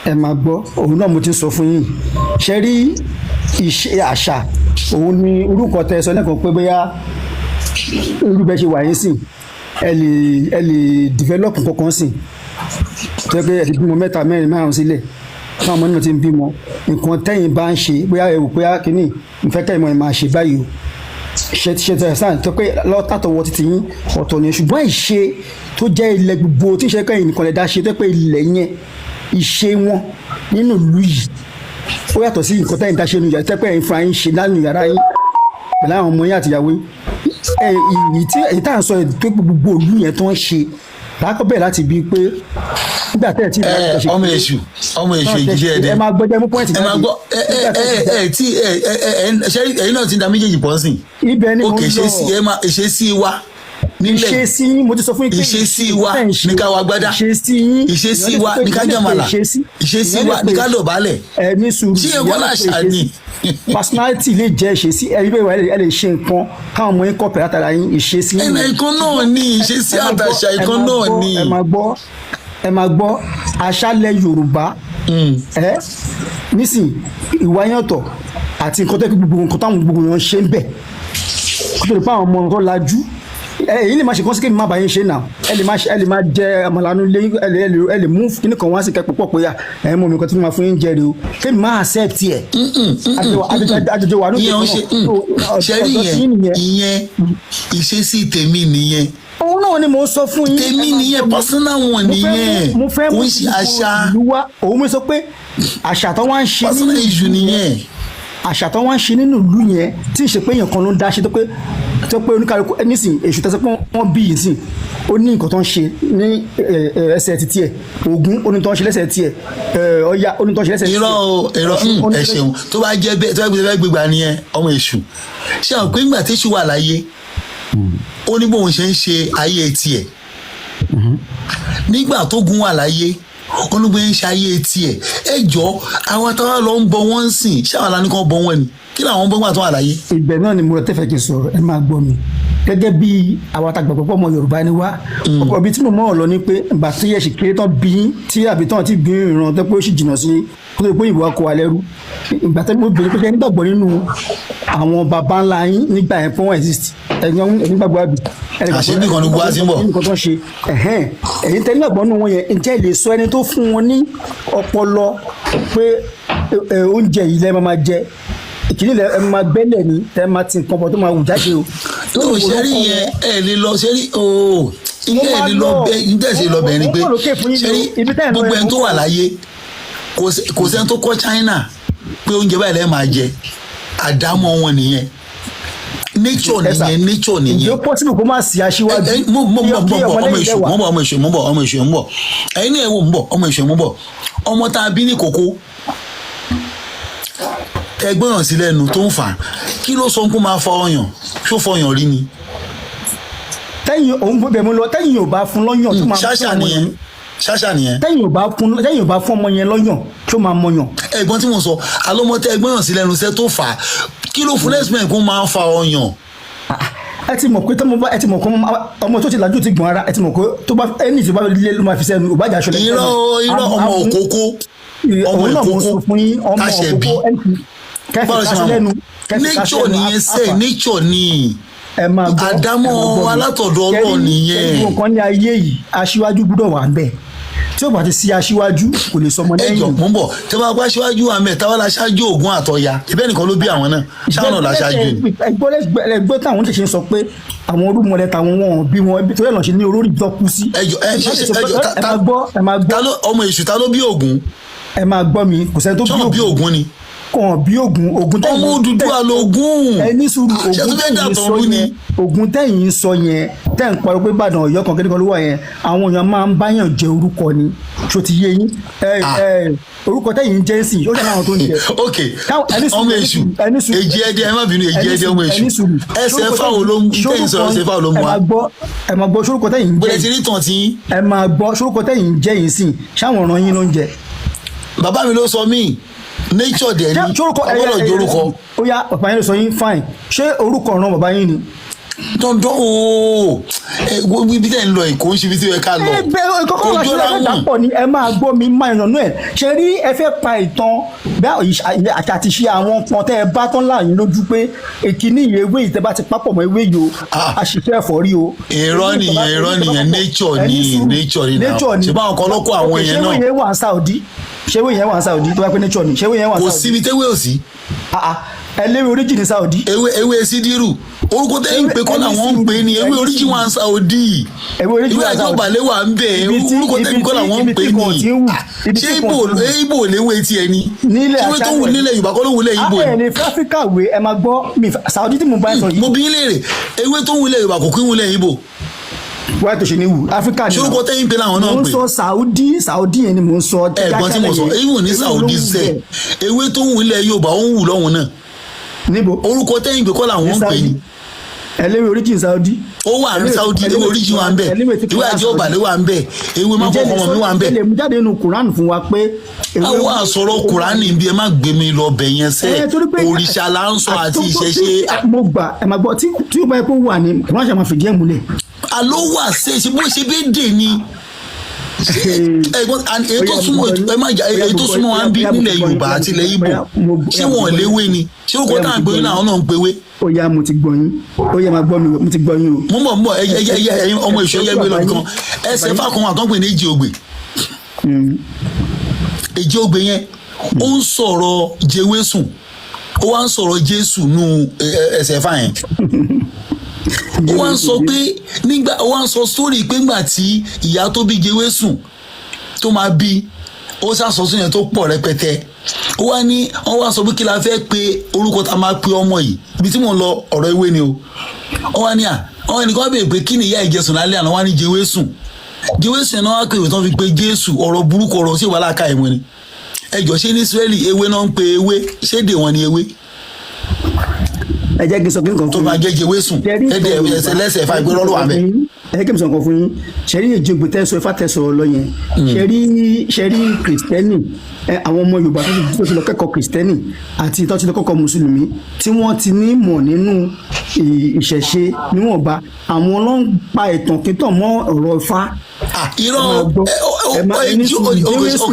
Ẹ máa gbọ́, òun náà mo ti ń sọ fún yín. Ṣe rí ìṣe, àṣà, òun ni orúkọ tẹ sọ lẹ́kọ̀ọ́ pé bóyá irú bẹ́ẹ̀ ṣe wà yín sìn, ẹ lè develop nǹkan kan sìn tó yẹ pé ẹ ti bímọ mẹ́ta, mẹ́rin, márùn sílẹ̀, fún àwọn ọmọ náà ti ń bímọ. Nǹkan tẹ́yìn bá ń ṣe, bóyá ẹ wò pé á kínní nfẹ́ kẹ́yìn mọ́ ẹ máa ṣe báyìí o, ṣe tẹ sáà tó pé lọ́tàtọ̀wọ́ títí yín ọ̀tọ̀ ni. Ṣùgbọ́n ìṣe tó jẹ́ ilẹ̀ gbogbo tí ń ṣe kẹ́yìn nìkan lè dá ṣe, tó pé ilẹ̀ yẹn, ìṣe wọn nínú ìlú yìí, ó yàtọ̀ sí nǹkan tẹ́yìn dá ṣe nínú yàrá, tẹ́pẹ́ ẹ̀yin fúnra yín ṣe nínú yàrá yín pẹ̀lú àwọn ọmọ yín àtìyàwó yín. Ẹ èyí tí èyí tá à ń sọ yẹn tó gbogbo ìlú yẹn tó ń ṣe lákọ̀ bẹ̀rẹ̀ láti bíi pé nígbà tẹ́ ẹ̀ tí Ẹ ọmọ èṣù, ọmọ èṣù, èjì ẹdẹ. Ẹ máa gbọ́, jẹ́ mú point. Ẹ máa gbọ́, ẹ ẹ ẹ ẹ tí ẹ ẹ ẹ ẹ ṣe ẹ̀yin náà ti ń da méjèèjì pọ̀ sí. Ibẹ̀ ni mo Ok. ń lọ. Ìṣesí, ẹ máa ìṣesí wa nílẹ̀. Ìṣesí yín, mo ti sọ fún yín pé Ìṣesí wa tẹ́ ń ṣe, ní ká wá gbádá. Ìṣesí yín. Ìṣesí wa ní ká jàmàlà. Ìṣesí wa ní ká dọ̀bálẹ̀. Ẹ ní sùúrù. Ṣé ẹ̀kọ́ làṣà ni? Personality lè jẹ́ ìṣesí. Ẹ̀yin bẹ́ẹ̀ wà, ẹ lè ṣe nǹkan káwọn ọmọ yín kọ̀pẹ̀ látara yín, ìṣesí yín. Ẹnà ìkan náà ní ìṣesí Ẹ máa gbọ́, àtàṣà ẹ ìkan máa náà gbọ́, ní. Ẹ máa gbọ́, ẹ máa gbọ́, àṣàlẹ̀ Yorùbá ẹ nísìn, ìwà yẹn ọ̀tọ̀ àti nǹkan tó yẹ kí gbogbo nǹkan táwọn gbogbo yẹn ṣe ń bẹ̀ kó tó lè pa àwọn ọmọ tó lajú. Ẹ èyí lè máa ṣe kán sí kí mi má bàa yín ṣe náà. Ẹ lè máa jẹ àmàlà nínú ilé, ẹ lè mú kíní kan wá sí kẹ́ púpọ̀ pé ẹ mú mi kan tí mo máa fún yín jẹ rè o, kí mi má accept ẹ. Àjọjọ wà lóde. Ìyẹn ń ṣe ṣẹ́rí yẹn, ìyẹn ìṣesí tèmi nìyẹn. Òun náà ni mò ń sọ fún yín. Tèmi nìyẹn, personal one nìyẹn. Mo fẹ́ Kò mú ń ṣe àṣà. ìlú wa, òun mi sọ pé àṣà tó wá ń ṣe Personal issue nìyẹn. Àṣà tó wá ń ṣe nínú ìlú yẹn tí ń ṣe pé èèyàn kan ló ń dá ṣe, tó pé oníkálukú nísìn, èṣù tẹ́sán pé wọ́n bí yìí sìn, ó ní nǹkan tó ń ṣe ní ẹsẹ̀ títí ẹ̀, Ògún ó ní tó ń ṣe lẹ́sẹ̀ tiẹ̀, Ọya ó ní tó ń ṣe lẹ́sẹ̀ tiẹ̀. Irọ́ o, irọ́. Ẹ ṣeun. Tó bá jẹ́ bẹ́ẹ̀, tó bá gbé gbégbá nìyẹn, ọmọ èṣù, ṣé àwọn pé ńgbà téṣù wà láyé, ó ní bóun ṣe ń ṣe ayé tiẹ̀. Nígbà tó gun wà láyé, ó ní bóun ṣe ayé tiẹ̀. Ẹ jọ, àwọn táwa lọ ń bọ wọ́n ń sìn, ṣé àwọn alánìkan bọ wọ́n ni? Kí làwọn ń bọ́ nígbà tó wà láyé? Ibẹ̀ náà ni mo tẹ́fẹ̀ẹ́ kí n sọ̀rọ̀. Ẹ máa gbọ́ mi, gẹ́gẹ́ bí àwọn àtàgbàgbọ́ pọ̀, ọmọ Yorùbá ni wá. Ọ̀pọ̀ ibi tí mo mọ̀ ọ́ lọ ni pé ìgbà tí ẹ̀ sì kéré tán bí yín, tí àbí tán ti bí ìran tó pé ó sì jìnnà sí kó tó pé ìwà kó wa lẹ́rú, ìgbà tí mo bèrè pé ṣe nígbàgbọ́ nínú àwọn baba ńlá yín nígbà yẹn pé wọ́n exist, ẹ̀yin nígbàgbọ́ àbí? Àṣebí kan ni gbogbo wa ti ń bọ̀. Nǹkan tó ń ṣe ẹ̀hẹ́n, ẹ̀yin tẹ́ nígbàgbọ́ nínú wọn yẹn, ǹjẹ́ ẹ lè sọ ẹni tó fún wọn ní ọpọlọ pé oúnjẹ yìí lẹ́ máa jẹ, ìkíní lẹ ẹ máa gbẹ́lẹ̀ ní tẹ́ máa ti nǹkan bọ̀ tó máa wù jáde o? Tó ṣẹ́rí yẹn, ẹ lè lọ ṣẹ́rí ooo, ilé ẹ lè lọ bẹ ní tẹ̀sí lọ bẹ̀ ni pé ṣẹ́rí gbogbo ẹni tó wà láyé, kò sẹ́ni tó kọ́ China pé oúnjẹ báyìí lẹ́ẹ̀ máa jẹ. Àdámọ́ wọn nìyẹn, nature nìyẹn, nature nìyẹn. Ǹjẹ́ ó possible kó má sí aṣíwájú? Mo mo mo bọ̀, ọmọ èṣù, mo bọ̀, ọmọ èṣù, mo bọ̀, ọmọ èṣù, mo bọ̀. Ẹ̀yin náà ẹ wò, mo bọ̀, ọmọ èṣù, mo bọ̀. Ọmọ tá a bí ní kókó, ẹgbọ́n sí lẹ́nu tó ń fà á, kí ló sọ pé ó máa fa ọyàn? Ṣó fọyàn rí ni? Tẹ́yìn òun bẹ̀ mú lọ, tẹ́yìn ò bá fún lọ́yàn tó máa Ṣáṣà nìyẹn, ṣáṣà nìyẹn. Tẹ́yìn ò bá fún ọmọ yẹn lọ́yàn tó máa mọyàn. Ẹ̀gbọ́n tí mo sọ alọmọtẹ, ẹgbọ́n sí lẹ́nu iṣẹ́ tó fà á, kí ló fún lẹ́sìmẹ̀ kó máa ń fa ọyàn? Ẹ ti mọ̀ pé tọ́mọ bá, ẹ ti mọ̀ pé ọmọ tó ti lajú ti gbọ̀n ara, ẹ ti mọ̀ pé tó bá ẹni tí ó bá lé ló máa fi sẹ́nu, ò bá jà aṣọ lẹ́nu. Irọ́, irọ́. Ọmọ òkókó, ọmọ ìkókó táṣẹ bí, kẹfì kásí lẹ́nu. Nature nìyẹn sẹ́, nature ni. Àdámọ́ alátọ̀dọ̀ Ọlọ́run nìyẹn. Nǹkan ní ayé yìí, aṣíwájú gbúdọ̀ wà ń bẹ̀. Tí ó bá ti sí aṣíwájú, kò lè sọmọ lẹ́yìn. Ẹ jọ, mò ń bọ̀. Tí wọ́n bá gbọ́ aṣíwájú àmì ẹ̀, táwọn aṣáájú Ògún àtọ̀ya, ìbẹ́ nìkan ló bí àwọn náà, ṣáwọn náà láṣáájú ni. Ẹgbẹ́ táwọn ṣẹ̀ṣẹ̀ ń sọ pé àwọn orúmọlẹ̀ táwọn wọn bí wọn torí ẹ̀ lọ́n ṣe ní olórí tó kú sí. Ẹ jọ, ẹ ṣe ẹ jọ. Ẹ máa gbọ́, ẹ máa gbọ́. Ta ló ọmọ èṣù, ta ló bí Ògún? Ẹ máa gbọ́ mi, kò sẹ́ni tó bí Ògún ni. Kàn bí Ògún, Ògún tẹ̀yìn. Ọmọ Odùduwà lògún. Ẹ ní sùúrù. Ṣé tó Ògún fẹ́ tẹ̀yìn dàtọ̀ sọ rú ni? yẹn, Ògún tẹ̀yìn sọ yẹn, tẹ̀ ń pariwo pé Ìbàdàn, Ọ̀yọ́ kan kíni kan ló wà yẹn, àwọn èèyàn máa ń báyàn jẹ orúkọ ni. Ṣó ti yé yín? Ẹ ẹ, orúkọ tẹ̀yìn ń jẹ́ sí, ó jẹ́ àwọn tó ń jẹ. Ok. Ẹni sùúrù, Ọmọ èṣù, ẹni sùúrù. Èjì ẹdẹ, ẹ má bínú, èjì Ẹni ẹdẹ, ọmọ sùúrù, èṣù. ẹni sùúrù. Ẹsẹ̀ fáwọn ló ń tẹ̀yìn sọ, ẹsẹ̀ fáwọn ló mú Ẹ wa. máa gbọ́, ẹ máa gbọ́, sórúkọ tẹ̀yìn ń Bọ́lẹ̀ jẹ́ ti rí tàn tí. Ẹ máa gbọ́, sórúkọ tẹ̀yìn ń jẹ́ yìí sìn, ṣáwọn ọ̀ràn yín ló ń jẹ? Bàbá mi ló sọ mí, nature dẹ̀ ni. Sórúkọ Ọgbọ́dọ̀ jorúkọ. Ó yá, bàbá yín ló sọ yín, fine. Ṣé orúkọ ọ̀ràn bàbá yín ni? Dandan ooo, ẹ wo ibi tẹ́ ń lọ, Èkó ń ṣe ibi tí ó yẹ ká lọ. Ẹ bẹ kọ́kọ́ Kò wá sí jọra ẹgbẹ́ wọn. dàpọ̀ ni. Ẹ máa gbọ́ mi, máa yànnú ẹ̀. Ṣe rí, ẹ fẹ́ pa ìtàn bí àti ṣe àwọn kan tẹ́ ẹ bá tán láàyè lójú pé èkíní ìyẹn, ewé yìí, tẹ́ bá ti papọ̀ mọ́ ewé yìí o, àṣìṣe ẹ̀fọ́ rí o. Irọ́ nìyẹn, irọ́ nìyẹn. Nature ni, nature ni now. Ṣé báwọn kan ló kó àwọn yẹn Ṣé náà? ewé yẹn wà ní Saudi? Ṣé ewé yẹn wà ní Saudi tó bá pé nature ni? Ṣé ewé yẹn wà ní Kò Saudi? síbi tẹ́wé ò sí. Ah, ah, ẹlẹ́wẹ̀ oríjì ní Saudi. Ewé sídìrú, orúkọ tẹ́ ń pè kọ́ làwọn ń pè ní ewé oríjì wà ń Saudi. Ewé oríjì Ewé wà ní Saudi. àjọbalẹ̀ wà ń bẹ̀. Orúkọ tẹ́ ń kọ́ làwọn ń Ibi pè tí kò ní. tí ń wù, ibi Ṣé tí Ibo kò tí ń wù. Ibo léwé tiẹ̀ ni? Nílẹ̀ Ṣé ewé tó wù aṣálẹ̀. nílẹ̀ Yorùbá kọ́ ló wù nílẹ̀ Ibo Ah, ẹ ni? lè fi Áfíríkà wé. Ẹ máa gbọ́ mi, Saudi tí mo bá ń sọ yìí. Mo bí í léèrè, ewé tó wù nílẹ̀ Yorùbá kò kí wù nílẹ̀ Ibo? Wáyé tó ṣe ní wù Áfíríkà ni. Ṣé orúkọ tẹ́yìn pé làwọn náà Mò ń ń pè? sọ Saudi, Saudi yẹn ni mò ń sọ. Ẹ̀gbọ́n tí mo sọ, even ní Saudi sẹ, ewé tó wù nílẹ̀ Yorùbá, ó ń wù lọ́hùn náà. Níbo? Orúkọ tẹ́yìn pé kọ́ làwọn ń pè ní. Ẹlẹ́wẹ̀ oríjì Saudi. Ó wà ní Saudi, ewé oríjì wà ń bẹ̀, ewé àjọbalẹ̀ wà ń bẹ̀, ewé mákọ̀ọ́kọ́ mi wà ń bẹ̀. Ǹjẹ́ lè mú jáde nínú Quran fún wa pé Àwọn àsọ̀rọ̀ Kùránì bí, ẹ má gbé mi lọ bẹ̀ yẹn sẹ́. Ẹ, torí pé Òrìṣà là ń sọ àti ìṣẹ̀ṣe. Mo gbà, ẹ máa gbọ́, tí ó bá yẹ kó wà ní Quran, ṣe máa fìdí ẹ̀ múlẹ̀. Àló wà ṣe ṣe bó ṣe bí dè ní ẹ̀gbọ́n, and èyí tó súnmọ́, ẹ má jà, èyí tó súnmọ́ wa ń bí nílẹ̀ Yorùbá àti ilẹ̀ Ìgbò, ṣé wọn léwé ni? Ṣé orúkọ tá à ń pè ní àwọn náà ń pewé? Ó yá, mo ti gbọ́ yín. Ó yá, máa gbọ́ mi, mo ti gbọ́ yín o. Mo ń bọ̀, mo ń bọ̀. Ẹ ẹ ẹ, ẹ̀yin ọmọ ìṣó yẹ gbé lọ nìkan. Ẹsẹ̀ fákan wà tó ń pè ní èjì ògbè. Èjì ògbè yẹn, ó ń sọ̀rọ̀ jewésùn, ó wá ń sọ̀rọ̀ Jésù nù. Ẹsẹ̀ fà yẹn, ó wá ń sọ pé nígbà, ó wá ń sọ sórí pé ńgbà tí ìyá tó bí jewésùn tó máa bí, ó ṣàṣọsún yẹn tó pọ̀ rẹpẹtẹ. Ó wá ní wọ́n wá sọ pé kí la fẹ́ pe orúkọ tá a máa pe ọmọ yìí. Ibi tí mò ń lọ, ọ̀rọ̀ ewé ni o. Wọ́n wá ní à wọ́n ẹnìkan wá béèrè pé kí ni ìyá ìjẹsùn lálẹ́ àná. Wọ́n wá ní jewésùn. Jewésùn yẹn náà wá pé ìwé tán fi pe Jésù. Ọ̀rọ̀ burúkú, ọ̀rọ̀ sí ìwà láàka ìmọ̀ ni. Ẹ jọ, ṣé ní Ísírẹ́lì ewé náà ń pe ewé? Ṣé dè wọ́n ní ewé? Ẹ jẹ́ kí n sọ kí n kan tó máa jẹ́ jewésùn ẹ̀dẹ̀ ẹsẹ̀ lẹ́sẹ̀ fà ìgbéró ló wà mẹ́. Ẹ jẹ́ kí n sọ nǹkan fún yín. Ṣẹ́rí èjìgbò tẹ́sọ, ifá tẹ́sọ lọ yẹn, ṣẹ́rí kìrìsìtẹ́nì, àwọn ọmọ Yorùbá tó ti lọ kẹ́kọ̀ọ́ kìrìsìtẹ́nì àti tó ti lọ kẹ́kọ̀ọ́ mùsùlùmí, tí wọ́n ti ní mọ̀ nínú ìṣẹ̀ṣe níwọ̀nba, àwọn ló ń pa ìtàn kítàn mọ́ ọ̀rọ̀ ifá. Irọ́, ok,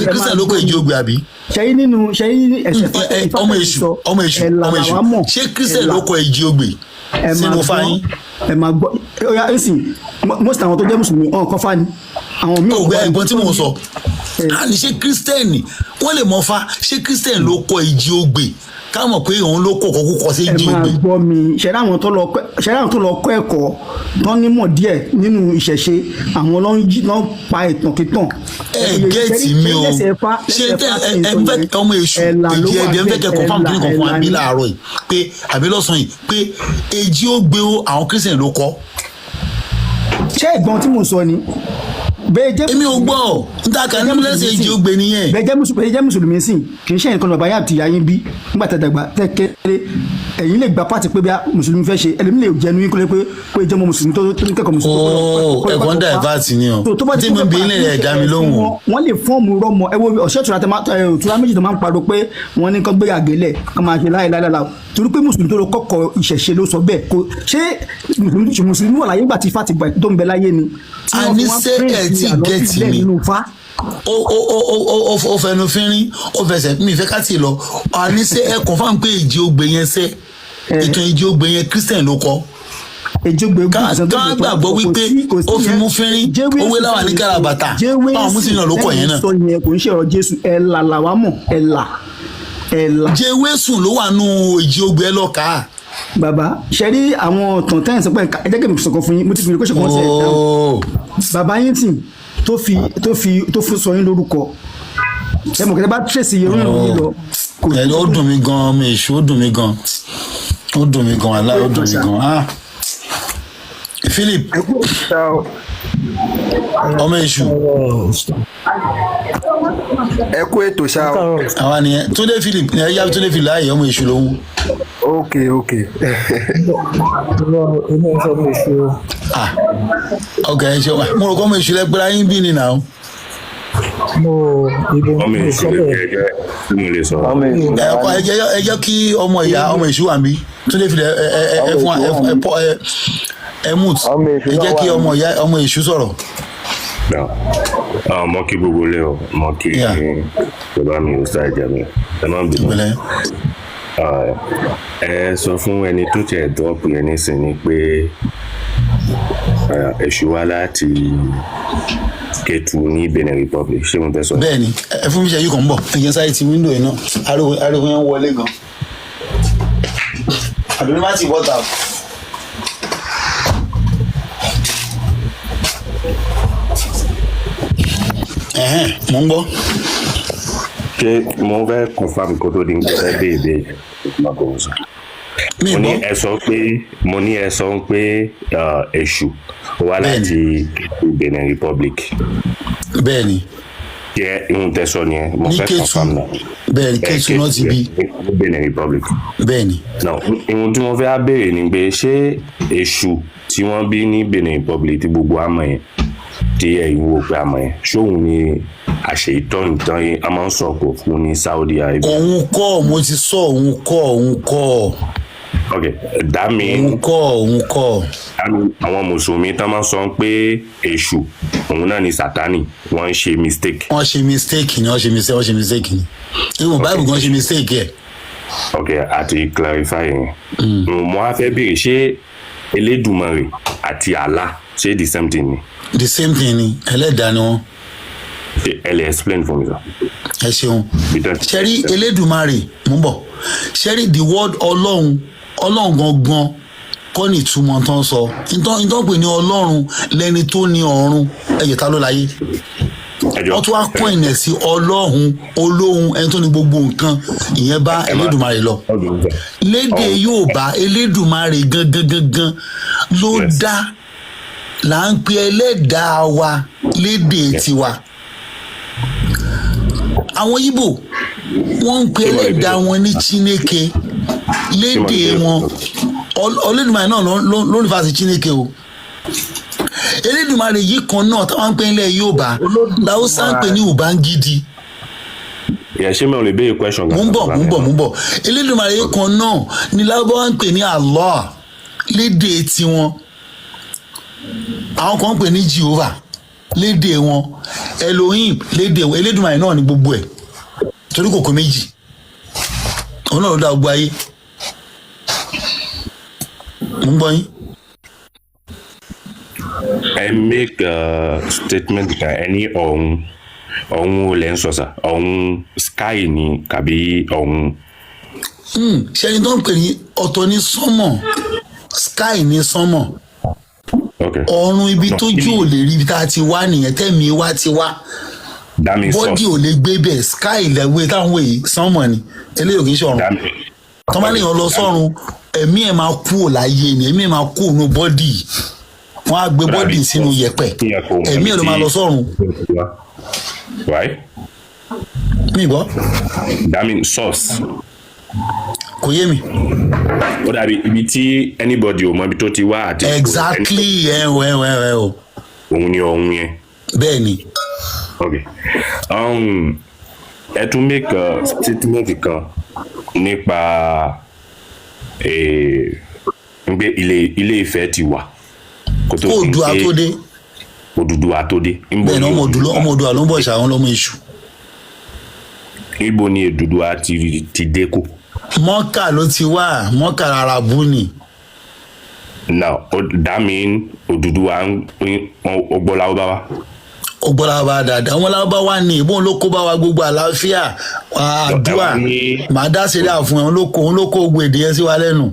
Christian ló kọ èjì ogbè, àbí? Ṣẹ́yí nínú, ṣẹ́yí ẹ̀sẹ̀. Ọmọ èṣù, ọmọ èṣù, ọmọ èṣù, ṣé Christian ló kọ èjì ogbè sínú fáyín? Ẹ máa gbọ́, ó yá, ẹ̀sìn most àwọn tó jẹ́ mùsùlùmí ọ̀hún kọ́fà ni àwọn míì. Ògbẹ́ ẹ̀gbọ́n tí mò ń sọ, a ní ṣé Christian wọ́n lè mọ fa, ṣé Christian ló kọ èjì ogbè, ká mọ̀ pé òun ló kọ̀ kọ́kọ́ kọ́ sí èjì Ẹ máa ogbè? gbọ́ mi, ṣẹ̀dá àwọn tó lọ kọ́ ẹ̀kọ́ tán nímọ̀ díẹ̀ nínú ìṣẹ̀ṣe, àwọn ló ń jí ló ń pa ìtàn kíntàn. Ẹ get mi o. Ṣé tẹ ẹ ń fẹ́, ọmọ èṣù, èjì ẹ̀dẹ̀ ń fẹ́ kẹ́ confirm kí ni kan fún wa bí láàárọ̀ yìí pé àbí lọ́sàn-án yìí pé èjì ogbè o, àwọn Christian ló kọ́? Ṣé ẹ̀gbọ́n tí mò ń sọ ni? Bẹ́ẹ̀ jẹ́ Èmi ò gbọ́ n ta kà ní lẹ́sẹ̀ èjì ogbè nìyẹn. Bẹ́ẹ̀ jẹ́ mùsùlùmí sìn, kì í ṣe nǹkan bàbá yà àti ìyá yín bí nígbà tẹ́ dàgbà tẹ́ kéré, ẹ̀yin lè gba pàtì pé bí mùsùlùmí fẹ́ ṣe, ẹlẹ́mi lè jẹnu yín kó lè pé kó lè jẹ́ ọmọ mùsùlùmí tó ní kẹ́kọ̀ọ́ mùsùlùmí. Ooo, ẹ̀gbọ́n divert ni o. Tí mo bí ilé rẹ̀ dá mi lóhùn o. Wọ́n lè fọ́ọ̀mù rọ́mọ. Ẹ wo ọ̀ṣẹ́ ìtura méjì tó máa ń pariwo pé wọ́n ní kán gbé àgélẹ̀ kán máa ṣe láìláìláìlá, torí pé mùsùlùmí tó lọ kọ́kọ́ ìṣẹ̀ṣe ló sọ bẹ́ẹ̀. Kò ṣé mùsùlùmí wà láyé nígbà tí ifá ti gbà tó ń bẹ láyé ni? Àníṣe ẹ̀ tí get mi, ó ó ó ó ó ó fẹnu fínrín, ó fẹsẹ̀ mi ìfẹ́ ká tì lọ. Àníṣe ẹ confirm pé èjì ogbè yẹn sẹ́, ètò èjì ogbè yẹn, Christian ló kọ́? Ká gbàgbọ́ wípé ó fi mú fínrín, owó láwà ní kárabàtà, báwọn mùsùlùmí náà ló kọ yẹn náà. Sọ yẹn kò ń ṣe ọ̀rọ̀ Jésù, ẹ̀là làwa mọ̀, ẹ̀là, ẹ̀là. Jewésùn ló wà nù èjì ogbè, ẹ lọ́ka. Bàbá, ṣe rí àwọn ọ̀tàn tẹ́yìn sọ pé, ẹ jẹ́ kí n sọ̀kan fún yín. Mo ti fi ìrìkọ́ṣọ̀ kan ṣe ẹ̀ dáhùn. Bàbá yín tì tó fi sọ yín lórúkọ, ẹ mọ̀ kẹ́tẹ́ bá trace iye orin yìí lọ. Ẹ ó dùn mí gan, ọmọ èṣù, ó dùn mí gan, ó dùn mí gan, aláì, ó dùn mí gan. Ah, Philip, ọmọ èṣù. Ẹ kú ètò ṣá o. Àwa nìyẹn. Túndé Philip ẹ yá, Túndé Philip láàyè, ọmọ èṣù lòun. Ok. Èmi ò sọ ọmọ èṣù o. Ah, ok, ẹ ṣe mo rò kọ́ ọmọ èṣù lẹ́gbẹ̀rẹ́ ayé ń bí ni nà ó. Mo ibo Ọmọ mi ò èṣù sọ lè bẹ́ẹ̀. jẹ́ tí mo lè sọ̀rọ̀. Ẹ ọkọ, ẹ jẹ́ kí ọmọ ìyá ọmọ èṣù wà níbí. Túndé Philip, ẹ fún wa, ẹ pọ, ẹ mute, ẹ jẹ́ kí ọmọ ìyá ọmọ èṣù sọ̀rọ̀. Now, mo kí gbogbo ilé o, mo kí bàbá mi Ustaz Jamiu, ẹ má bínú. Ẹ sọ fún ẹni tó tiẹ̀ drop yẹn nísìnyí pé èṣù wá láti Kétu ní Benin Republic, ṣé mo tẹ́ sọ? Bẹ́ẹ̀ni, ẹ fún mi ṣe yìí kàn ń bọ̀. Ẹ jẹ́ sáré ti window yìí náà, ariwo yẹn ń wọlé gan. Àdúrà má ti bọ́ta o. Ẹ̀hẹ́n, mò ń gbọ́. Ṣé mo fẹ́ confirm kó tó di ń gbé dé ìbéèrè? Mo ní ẹ sọ pé, mo ní ẹ sọ pé èṣù wá láti Kétu, Benin Republic. Bẹ́ẹ̀ni. Jẹ́ ihun tẹ́ sọ nìyẹn, mo Ní fẹ́ Kétu. confirm náà. Bẹ́ẹ̀ni, Kétu náà ti bí. Ní Benin Republic. Bẹ́ẹ̀ni. Now, ihun tí mo fẹ́ á béèrè ni pé ṣé èṣù tí wọ́n bí ní Benin Republic tí gbogbo àmọ̀ yẹn, tí ẹ̀ ìwò pé àmọ̀ yẹn, ṣóun ni àṣeyìtọ́ nìtàn yẹn a máa ń sọ̀kò fún ní Saudi Arabia? Òun kọ́, mo ti sọ, òun kọ́, òun kọ́. Ok, that mean Òun kọ́, òun kọ́. That mean àwọn mùsùlùmí tán máa ń sọ pé èṣù òun náà ni Sátánì, wọ́n ń ṣe mistake. Wọ́n ṣe mistake ni, wọ́n ṣe mistake, wọ́n ṣe mistake ni. Even Bible gan ṣe mistake ẹ̀. Ok, àti clarify yẹn. Mo wá fẹ́ béèrè, ṣé Elédùmarè àti Allah, ṣé the same thing ni? The same thing ni, ẹlẹ́dàá ni wọ́n. Ṣé ẹ lè explain for me, sir? Ẹ ṣeun. Ṣẹ́rí Elédùmarè, mò ń bọ̀. Ṣẹ́rí the word Ọlọ́run, Ọlọ́run gangan kọ́ ní ìtumọ̀ tán sọ. Ìtàn pè ní Ọlọ́run lẹni tó ní ọ̀run, ẹ̀yẹ̀ ta ló láyé. Wọ́n tún wá kọ́ ìnẹ̀ sí Ọlọ́run olóhun, ẹni tó ní gbogbo nǹkan, ìyẹn bá Elédùmarè lọ. Lédè Yorùbá, Elédùmarè gangan gangan ló dá là ń pe ẹlẹ́dàá wa lédè tiwa. Àwọn Ìgbò, wọ́n ń pe ẹlẹ́dàá wọn ní Chineke lédè wọn. Olódùmarè náà ló ń fa sí Chineke o. Elédùmarè yìí kan náà táwọn ń pè nílẹ̀ Yorùbá làwùsá ń pè ní Ubangidi. Yẹ ṣé mi ò lè béèrè question? Mò ń bọ̀, mò ń bọ̀, mò ń bọ̀. Elédùmarè yìí kan náà ni Lárúbáwá ń pè ní Allah lédè tiwọn. Àwọn kan ń pè ní Jehovah lédè wọn, Elohim lédè wọn. Elédùmarè náà ni gbogbo ẹ̀, torí kò kó méjì, òun náà ló dá gbogbo ayé. Mò ń gbọ́ yín. Ẹ make a statement kan, ẹ ní ọ̀hún. Ọ̀hún ò lẹ́ ń sọ sà? Ọ̀hún sky ni kàbí ọ̀hún? Ṣé ẹni tó ń pè ní ọ̀tọ̀ ní sánmọ̀, sky ní sánmọ̀. Ọ̀run, ibi tójú ò lè rí, ibi tá a ti wá nìyẹn, tẹ́mi wá ti wá. That means body ò lè gbé bẹ́ẹ̀. Sky lẹ́wọ́ táwọn èyí, sánmọ̀ ni eléyìí, ò kì í ṣọ̀run. Tọ́mọ lèèyàn lọ sọ́run, ẹ̀mí ẹ̀ máa kú ò láyé ni, ẹ̀mí ẹ̀ máa kú ònú body, wọ́n á gbé body sínú yẹ̀pẹ̀, ẹ̀mí ẹ̀ ló máa lọ sọ́run. Right? Mi gbọ́. That means source. Kò yé mi. Ó dàbí ibi tí anybody ò mọ ibi tó ti wá àti. Exactly, ẹ o, ẹ o, ẹ o. Òun ni ọ̀hún yẹn. Bẹ́ẹ̀ ni. Ok, ẹ tún make a statement kan nípa pé Ilé Ifẹ̀ ti wà kó Oòduà tó dé. Odùduwà tó dé. Bẹ́ẹ̀ ni, ọmọ Oòduà, ọmọ Oòduà ló ń bọ̀ ṣàwọn lọ́mọ èṣù. Ibo ni Odùduwà ti dé kó? Mọ́kà ló ti wá, Mọ́kà Arabu ni. Now, that mean Odùduwà ń ó gbọ́ Lárúbáwá. Ó gbọ́ Lárúbáwá dáadáa, wọn Lárúbáwá ní ìbọn ló kó bá wa gbogbo àlàáfíà àdúrà màá dá sílẹ̀ àfún ẹ̀, òun ló kó gbogbo èdè yẹn sí wa lẹ́nu.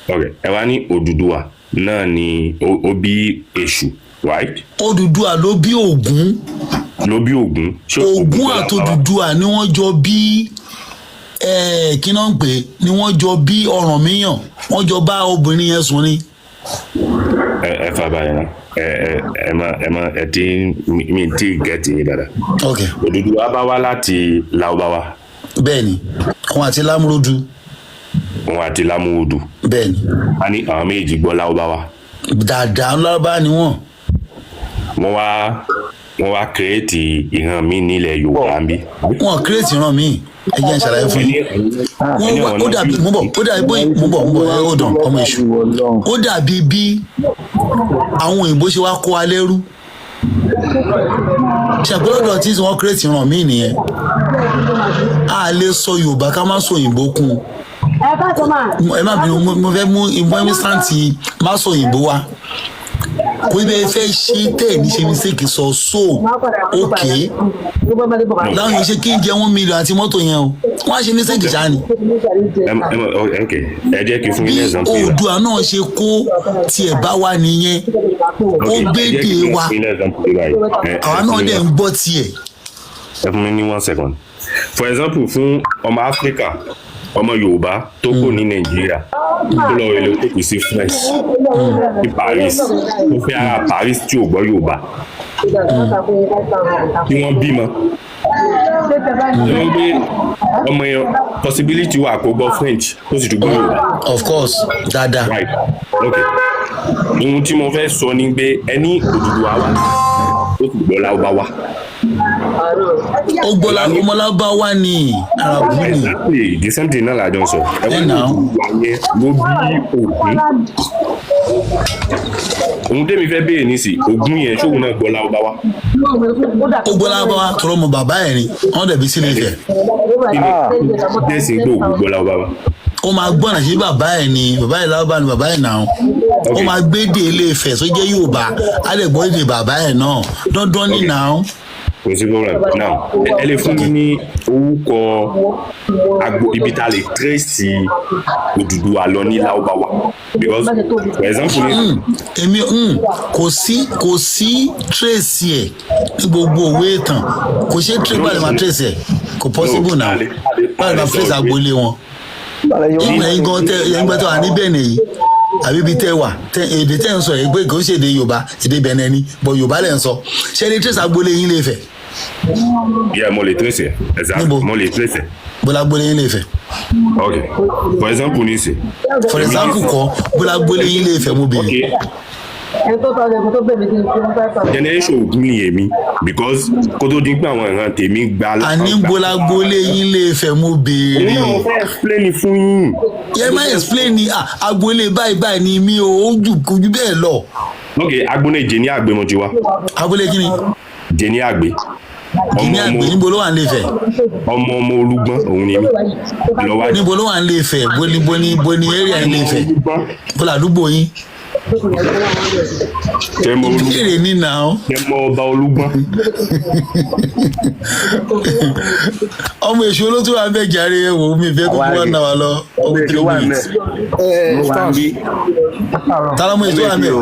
Ok, ẹ wá ní Odùduwà náà ni ó bí Èṣù, right? Odùduwà ló bí Ògún. Ló bí Ògún. Ògún àti Odùduwà ni wọ́n jọ bí. Kí náà ń pè é, ni wọ́n jọ bí Ọ̀rànmíyàn, wọ́n jọ bá obìnrin yẹn sùn ni. Ẹ fà báyìí náà, ẹ ẹ ẹ má ẹ má ẹ ti mi ti gẹ̀ẹ́tì yín dáadáa. Ok. Odùduwà bá wá láti Lárúbáwá. Bẹ́ẹ̀ni, òun àti Lámúrúdù. Òun àti Lámúrúdù. Bẹ́ẹ̀ni. A ní àwọn méjì gbọ́ Lárúbáwá. Dáadáa, Lárúbáwá ni wọ́n. Wọ́n wá create ìran mi nílẹ̀ Yorùbá ń bí. Wọn create ìran mi, ẹ jẹ́ n ṣàlàyé fún yín. Wọ́n wá, ó dàbí mo bọ̀, ó dàbí bóyá mo bọ̀, mo bọ̀, ẹ hold on, ọmọ èṣù. Ó dàbí bí àwọn òyìnbó ṣe wá kó wa lẹ́rú. Ṣàpẹ́lọ́dọ̀ tí wọ́n create ìran mi nìyẹn. A lè sọ Yorùbá ká má sọ òyìnbó kún un. Ẹ má bínú, mo fẹ́ mú ìmọ̀ ìmísàntì má sọ òyìnbó wa kò ibẹ̀ fẹ́ ṣe tẹ́ ẹ̀ ní ṣe mistake sọ so okay láwọn yóò ṣe kí n jẹ 1 million àti mọ́tò yẹn o, wọ́n á ṣe mistake ṣáá ni. Ẹ mọ, ok, ẹ jẹ́ kí n fún yín ní example yìí. Oòduà náà ṣe kó tiẹ̀ bá wa nìyẹn, ó gbédè wa, àwa náà dẹ̀ ń gbọ́ tiẹ̀. Ẹ fún mi ní one second. For example, fún ọmọ Áfíríkà, ọmọ Yorùbá tó kù ní Nàìjíríà tó lọ relocate sí France, ní Paris, tó fẹ́ ara Paris tí ò gbọ́ Yorùbá, tí wọ́n bímọ, tí wọ́n gbé ọmọ yẹn, possibility wà kó gbọ́ French, kó sì tún gbọ́ Yorùbá. Of course, dáadáa. Right, ok, ohun tí mo fẹ́ sọ ni pé ẹni Odùduwà wà, ó sì gbọ́ Lárúbáwá. Ó gbọ́ ọmọlábáwá ni, Arabu ni. Exactly, the same thing náà la jọ ń sọ. Ẹ wá ní Odùduwà yẹn ló bí Ògún. Ohun tẹ́mi fẹ́ béèrè ní sí, Ògún yẹn, ṣóun náà gbọ́ Lárúbáwá? Ó gbọ́ Lárúbáwá tọrọ mọ bàbá ẹ̀ ni, wọ́n dẹ̀ bí sílé Ifẹ̀. Kí ni dẹ́sí gbọ́ Ògún gbọ́ Lárúbáwá? Ó máa gbọ́nà sí bàbá ẹ̀ ni, bàbá ẹ̀ Lárúbá ni bàbá ẹ̀ náà. Ó máa gbédè Ilé Ifẹ̀ tó jẹ́ Yorùbá, á lè gbọ́ èdè bàbá ẹ̀ náà, dandan ní náà. Kò sí problem. Now, ẹ lè fún mi ní orúkọ agbo ibi tá a lè trace Odùduwà lọ ní Lárúbáwá? Because for example ní. Èmi kò sí trace ẹ̀ ní gbogbo òwe ìtàn, kò ṣe trace. Báyìí máa trace ẹ̀, kò possible now. Báyìí máa trace agboolé wọn? Ẹ̀yin gan tẹ, ẹ̀yin gbẹ́tọ̀ wà ní Benin yìí àbí ibi tẹ́ wà, èdè tẹ́ ń sọ yìí pé kò ń ṣe èdè Yorùbá, èdè Benin ni, but Yorùbá lẹ̀ ń sọ. Ṣé lè trace agboolé yín lè fẹ̀? Yeah, mo lè trace ẹ, exactly, mo lè trace ẹ. Bọ́lá, agboolé yín lè fẹ̀. Ok, for example ní sè. For example kọ́, bọ́lá, agboolé yín lè fẹ̀, mo béèrè. Generation Ògún ni èmi, because kó tó dín pé àwọn ìran tèmi gba. Àní bọ́lá, agboolé yín lè fẹ̀, mo béèrè. Òun náà mo fẹ́ explain fún yín. Yẹ má explain ni. Ah, agboolé báyìí báyìí ni mi ò, ó jù kojú bẹ́ẹ̀ lọ. Ok, agboolé Jẹ̀ní Àgbẹ̀ mo ti wá. Agboolé kí ni? Jẹ̀ní Àgbẹ̀. Jẹ̀ní Àgbẹ̀, níbo ló wà ní Ifẹ̀? Ọmọ ọmọ Olúgbọ́n òun ni mí. Lọ́wọ́. Níbo ló wà ní Ifẹ̀? Bóni area ní Ifẹ̀? Bó làdúgbò yín? Tẹmọ Olúgbọ́n. Ìbéèrè ní nà ó. Tẹmọ ọba Olúgbọ́n. Ọmọ èṣù olótú wa bẹ jàre. Ẹ wò ó, mi fẹ́ kó kó wà náà wà lọ Ọmọ ọmọ èṣù 3 wà minutes. ńbẹ̀. Tálọ́mọ èṣù wà mẹ́?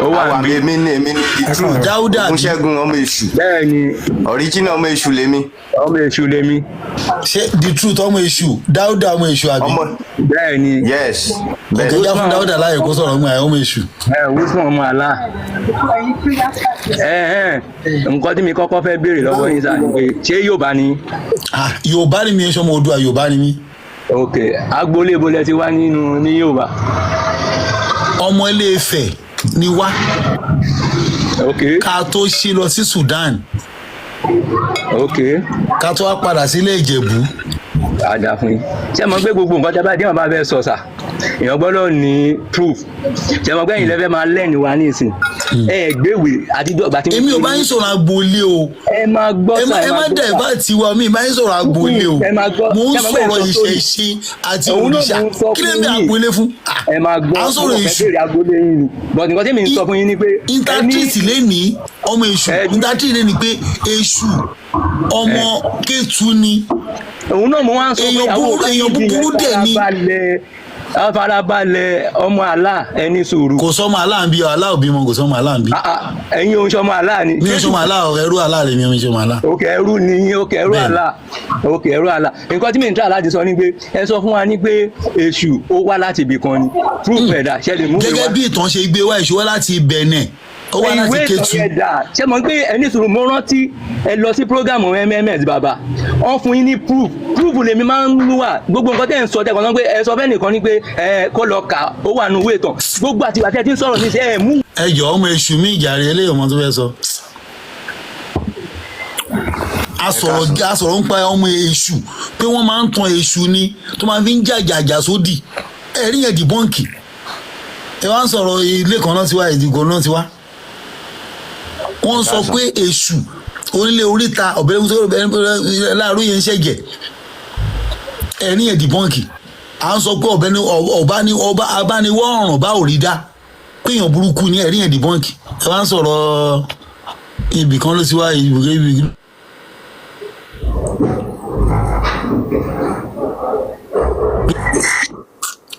Ó wà níbí. Èmi ni the truth. Dáúdà bí? Ògúnṣẹ́gun ọmọ èṣù. Bẹ́ẹ̀ni. Original ọmọ èṣù lèmi. Ọmọ èṣù lèmi. Ṣé the truth ọmọ èṣù, Dáúdà ọmọ èṣù, àbí? Bẹ́ẹ̀ni. Yes. Ọkẹ, já fún Dáúdà láàyè kó sọ̀rọ̀ ọmọ ẹ̀, ọmọ èṣù. Ẹ wúsùn ọmọ àlá. Ẹ ẹ nǹkan tí mi kọ́kọ́ fẹ́ béèrè lọ́wọ́ yín sáà ni pé, ṣé Yorùbá ni? Ah, Yorùbá ni mi, ẹ ṣọmọ Oòduà, Yorùbá ni mí. Ok, agboolé ibo lẹ ti wá nínú ní Yorùbá? Ọmọ Ilé Ifẹ̀ ni wá. Ok. Ká tó ṣí lọ sí Sudan. Ok. Ká tó wá padà sílé Ìjẹ̀bú. Àdá fún yín. Ṣé ẹ mọ̀ pé gbogbo nǹkan tí a bá dé, wọn bá fẹ́ sọ sà, èèyàn gbọ́dọ̀ ní proof. Ṣé ẹ mọ̀ pé ẹ̀yin lẹ́fẹ̀ẹ́ máa lẹ́nu wa ní ìsìn? Ẹ gbéwèé àti dọ́gba tí. Èmi ò bá yín sọ̀rọ̀ agboolé o. Ẹ máa gbọ́ ẹ sà, má ẹ má gbọ́ dẹ̀ sà. bá tiwa, mi bá yín sọ̀rọ̀ agboolé o. Ẹ máa gbọ́. Mò ń Ṣé ẹ mọ̀ pé ẹ sọ̀rọ̀ sọ sórí? ìṣẹ̀ṣe àti Òun náà òrìṣà. mò ń sọ Kí ló ń fún bẹ yín. agboolé fún? Ẹ máa gbọ́. À ń sọ̀rọ̀ Mo kàn fẹ́ èṣù. béèrè agboolé yín ni, but nǹkan tí mi ń sọ fún yín ni pé Intatrate lẹ́ni ọmọ èṣù, intatrate lẹ́ni pé èṣù ọmọ Kétu ni. Òun náà mo wá ń sọ pé Èèyàn àwọn búburú, èèyàn búburú dẹ̀ ni. farabalẹ̀. Ẹ farabalẹ̀, ọmọ àlá, ẹni sùúrù. Kò sọmọ àlá ń bí ọ, àlá ò bímọ, kò sọmọ àlá ń bí. Ẹ̀yin òun sọmọ àlá ni. Mi ò sọmọ àlá o, ẹrú àlá lèmi, ò ń sọmọ àlá. Ok, ẹrú ni yín. Ok, ẹrú àlá. Ok, ẹrú àlá. Nǹkan tí mi ń tà láti sọ ni pé ẹ sọ fún wa ní pé èṣù ó wá láti ibì kan ni. Proof ẹ̀dá ṣe lè mú mi wá. Gẹ́gẹ́ bí ìtàn ṣe gbé wá, èṣù wá láti Benin, ó wá láti Ìwé ìtàn Kétu. yẹn dà? Ṣé mo pé ẹni sùúrù, mo rántí ẹ lọ sí program MMS, bàbá wọn fún yín ní proof. Proof lèmi máa ń mú wá. Gbogbo nǹkan tẹ́ ń sọ tẹ́kọ̀ọ́ náà pé ẹ sọ fẹ́ nìkan ni pé ẹ kó lọ kà ó wà nù ìwé ìtàn, gbogbo àtìgbà tẹ́ ẹ ti ń sọ̀rọ̀ ní sẹ́ ẹ mú. Ẹ jọ, ọmọ èṣù mi ìjàre, eléyìí ọmọ tó fẹ́ sọ. A sọ̀rọ̀ ń pa ọmọ èṣù pé wọ́n máa ń tan èṣù ni tó máa fi ń jàjàjà sódì. Ẹ̀rí yẹn debunk. Ẹ wá ń sọ̀rọ̀ ilé kan náà ti wá, ìdìbò náà ti wá. Wọ́n sọ pé èṣù onílé oríta ọ̀bẹ̀rẹ̀ láàárọ̀ yẹn ń ṣẹ̀jẹ̀. Ẹ̀rí yẹn debunk. À ń sọ pé ọ̀bẹ ni ọba ni ọba abániwọ̀ ọ̀ràn bá ò rí dá pé èèyàn burúkú ni. Ẹ̀rí yẹn debunk. Ẹ wá ń sọ̀rọ̀ ibì kan ló ti wá, ibì.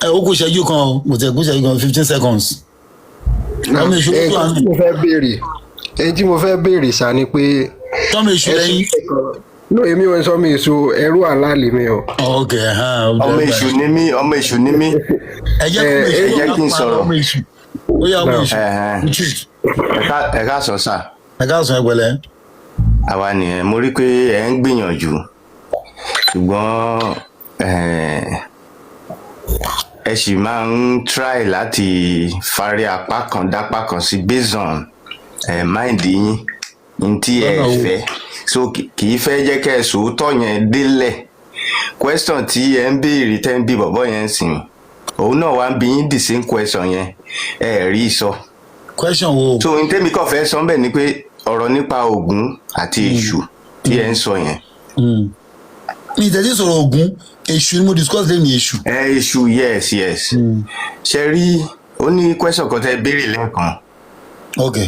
Ẹ ó kó ṣẹ́jú kan o, kò tẹ̀ kó ṣẹ́jú kan, 15 seconds. Ọmọ èṣù Ẹni tó wà tí mo fẹ́ béèrè, ẹni tí mo fẹ́ béèrè sá ni pé. Tọ́mọ èṣù lẹ́yìn. No, èmi ò ń sọ mi èṣù, ẹrú àlá lèmi o. Ok. Ọmọ èṣù ni mí, ọmọ èṣù ni mí. Ẹ jẹ́ kó Ẹ jẹ́ kí n sọ̀rọ̀. Ọmọ èṣù, ó yá, ọmọ èṣù. Ẹ káàsán sà. Ẹ káàsán, ẹ pẹ̀lẹ́. Àwa nìyẹn. Mo rí pé ẹ ń gbìyànjú, ṣùgbọ́n ẹ sì máa ń try láti fárí apá kan dápá kan sí based on mind yín ní tí ẹ Lọ́nà wo? fẹ́. So kì í fẹ́ jẹ́ kẹ́ ẹ sòótọ́ yẹn délẹ̀. Question tí ẹ ń béèrè, tẹ́ ń bí bọ̀bọ́ yẹn ń sìn, òun náà wá ń bí yín the same question yẹn, ẹ rí i sọ. Question wo? So n tẹ́mi kàn fẹ́ sọ bẹ́ẹ̀ ni pé ọ̀rọ̀ nípa Ògún àti èṣù tí ẹ ń sọ yẹn. Mi tẹ̀sí sọ̀rọ̀ Ògún, èṣù ni mo discuss lẹ́nu, èṣù. Ẹ èṣù, yes. Ṣe rí, ó ní question kan tẹ́ béèrè lẹ́ẹ̀kan. Ok.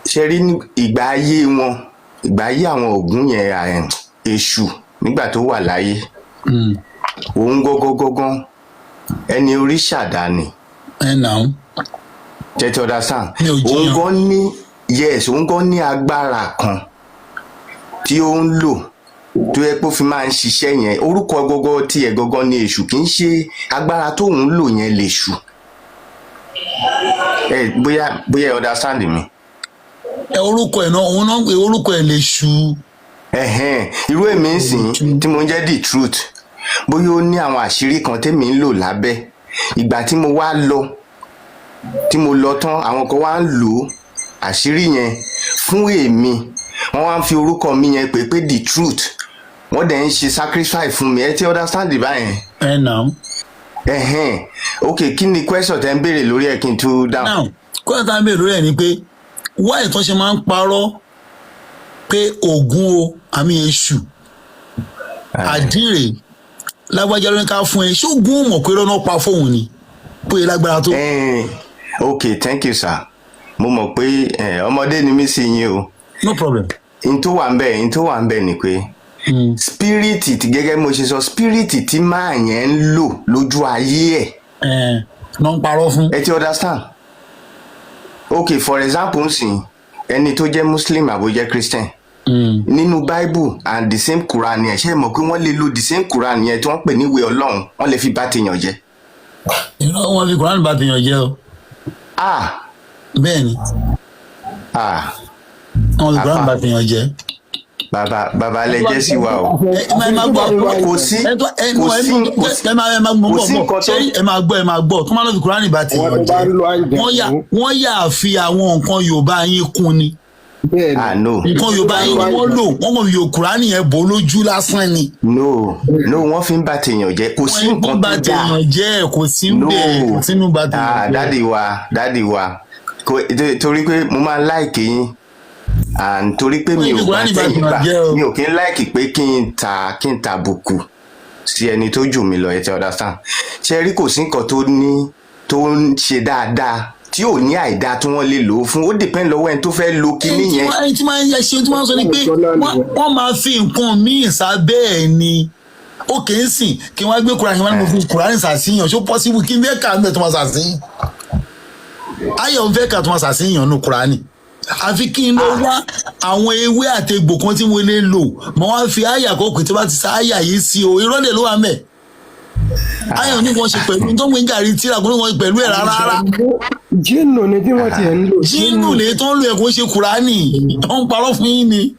Ṣe rí, ní ìgbà ayé wọn, ìgbà ayé àwọn Ògún yẹn, èṣù nígbà tó wà láyé, òun gangan ẹni orí ṣàdá ni. Ẹ nà ó. Jẹ́ ti understand? Mi ò Òun jiyàn. gan ní, yes, òun gan ní agbára kan tí ó ń lò tó yẹ pé ó fi máa ń ṣiṣẹ́ yẹn. Orúkọ gọgọ tiẹ̀ gọgọ ni èṣù, kì í ṣe agbára tóun lò yẹn lèṣù. Ẹ bóyá ẹ understand mi. Ẹ orúkọ ẹ náà, òun náà ń pè orúkọ ẹ lè ṣu. Ẹ̀hẹ́n, irú èmi ń sìn tí mo ń jẹ́ the truth, bóyá ó ní àwọn àṣírí kan tèmi ń lò lábẹ́. Ìgbà tí mo wá lọ, tí mo lọ tán, àwọn kan wá ń lò ó, àṣírí yẹn fún èmi, wọ́n wá ń fi orúkọ mi yẹn pè pé the truth, wọ́n dẹ̀ ń ṣe sacrifice fún mi. Ẹ ti understand báyẹn? Ẹ nà ó. Ẹ̀hẹ́n, ok, kí ni question tẹ́ ń béèrè lórí ẹ̀ kí n tún dáhùn? Now, question tá à ń béèrè lórí ẹ̀ ni pé why tó ṣe máa ń parọ́ pé Ògún o, àmì èṣù àdìrè lágbájá ló ní ká fún ẹ. Ṣé Ògún ò mọ̀ pé lọ́nà pa fóun ni pé lágbára tó? Ok, thank you sir. Mo mọ̀ pé ọmọdé ni mí sí yín o. No problem. N tó wà ń bẹ̀ ni pé spirit tí, gẹ́gẹ́ bí mo ṣe sọ, spirit tí máa yẹn ń lò lójú ayé ẹ̀ Ẹ náà ń parọ́ fún. Ẹ ti understand? Ok, for example nsìn, ẹni tó jẹ́ Muslim àbó jẹ́ Christian, nínú Bible and the same Quran yẹn, ṣé ẹ mọ̀ pé wọ́n lè lo the same Quran yẹn tí wọ́n pè ní ìwé Ọlọ́run, wọ́n lè fi bá tèèyàn jẹ́? Irọ́, wọn fi Quran bá tèèyàn jẹ́ o. Ah. Bẹ́ẹ̀ ni. Ah. Wọn fi Quran bá tèèyàn jẹ́. Bàbá, bàbá lẹ jẹ́ sí wa o. Ẹ máa gbọ́. Kò sí kò sí ẹ máa ẹ máa gbọ́ kò sí bọ̀ nǹkan tó ṣé ẹ máa gbọ́, ẹ máa gbọ́ tó máa lọ fi Quran bá tèèyàn jẹ́, wọ́n yà fi àwọn nǹkan Yorùbá yín kún ni. Ah, no. Nǹkan Yorùbá yín ni wọ́n lò, wọ́n kàn fi Quran yẹn bò lójú lásán ni. No, wọ́n fi ń bá tèèyàn jẹ́. Kò sí nǹkan bá tó dáa. tèèyàn jẹ́, kò sí ń bẹ̀, kò sínú bá tèèyàn Ah, jẹ́. Daddy wa, daddy wa, torí pé mo máa ń like yín and torí pé mi Wọ́n ò fi gbà Kùránì bá tẹ̀yìn tèèyàn gbà jẹ́ o. mi ò kí ń like pé kí n ta bùkù sí ẹni tó jù mí lọ. Ẹ ti understand? Ṣe rí, kò sí nǹkan tó ní tó ń ṣe dáadáa tí ò ní àìdáa tí wọ́n lè lò ó fún. Ó depend lọ́wọ́ ẹni tó fẹ́ lo kinní yẹn. Ẹni tí máa ń ṣe, tí máa ń sọ ni pé wọ́n máa fi nǹkan míì sábẹ́ ẹ̀ ni. Ó kì í sìn kí wọ́n á gbé Kùránì, kí wọ́n á ní mo fi Kùránì ṣàṣìyàn. Ṣó possible kí n fẹ́ kà ń bẹ̀ tó máa ṣàṣìyàn? Ayọ̀ ń fẹ́ kà tó máa ṣàṣìyàn nù Kùránì, àfi kí n lọ wá àwọn ewé àtegbò kan tí mo lè lò mọ wá fi àyà kókò tí bá ti sa àyà yìí sí o. Irọ́ lè ló wà mẹ́. Ayọ̀ ní wọ́n ṣe pẹ̀lú tó ń gbé gàrí tíra kó ní wọ́n ṣe pẹ̀lú ẹ̀ rárá rárá. Jíìnù ni tí wọ́n ti ẹ̀ ń lò. Jínù lè tó ń lo ẹ̀, kó ṣe Kùránì. Ó ń parọ́ fún yín ni.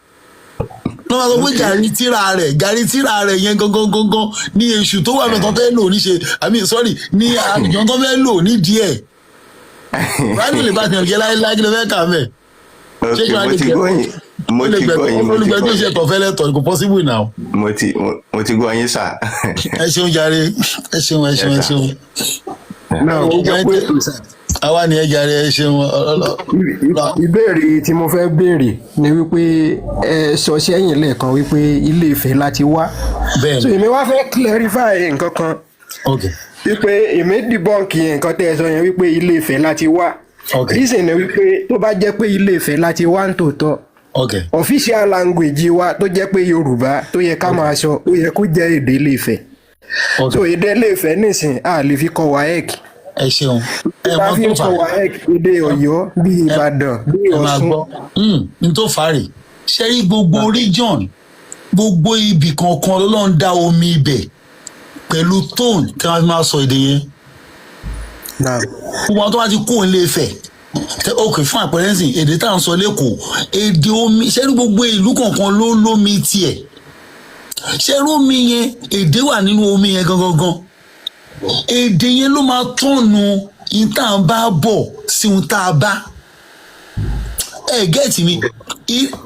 Wọ́n máa sọ pé gàrí tíra rẹ̀, gàrí tíra rẹ̀ yẹn gangan gangan ní èṣù tó wà mẹ́tọ́ fẹ́ lò níṣe, I mean, sorry, ní àjọ tó fẹ́ lò nídìí ẹ̀. Kùránì lè bá tìyànjẹ́ láéláé. Kí ló fẹ́ kà mẹ́? Ok, mo ti gbọ́ yín, mo ti gbọ́ yín, mo ti olùgbẹ́ gbọ́ tó ṣe yín. tọ̀fẹ́ lẹ́tọ̀, kò possible now. Mo ti gbọ́ yín sà. Ẹ ṣeun jàre, ẹ ṣeun, ẹ ṣeun, ẹ ṣeun. Náà ẹ kú ètò sà. Àwa ni ẹ jàre, ẹ ṣeun. Ìbéèrè tí mo fẹ́ béèrè ni wípé ẹ sọ sẹ́yìn lẹ́ẹ̀kan wípé Ilé Ifẹ̀ láti wá. Bẹ́ẹ̀ni. So èmi wá fẹ́ clarify nǹkan kan wípé èmi debunk nǹkan tẹ́ ẹ sọ yẹn wípé Ilé Ifẹ̀ láti wá. Reason ni wípé tó bá jẹ́ pé Ilé Ifẹ̀ láti wá ń tòótọ́, official language wa tó jẹ́ pé Yorùbá tó yẹ ká máa sọ, ó yẹ kó jẹ́ èdè Ilé Ifẹ̀. So èdè Ilé Ifẹ̀ nísìn a lè fi kọ WAEC. Ẹ ṣeun. Ẹ bá mọ fi tó ń fà kọ WAEC, èdè Ọ̀yọ́ bíi Ìbàdàn bíi ẹ máa Ọ̀ṣun. gbọ́ n tó fà rè. Ṣe rí gbogbo region, gbogbo ibì kankan ló ń dá omi ibẹ̀ pẹ̀lú tone tí wọ́n fi máa sọ èdè yẹn. Gbogbo àwọn tó bá ti kó ilé Ifẹ̀, ok, fún àpẹẹrẹ ńsìn, èdè tá à ń sọ lẹ́kọ̀ọ́, èdè omi. Ṣe rí gbogbo ìlú kọ̀ọ̀kan ló lómi tiẹ̀. Ṣe rí omi yẹn, èdè wà nínú omi yẹn gangan gan. Èdè yẹn ló máa tọ̀nù ìta à ń bá bọ̀ sí ohun tá a bá. Ẹ get mi?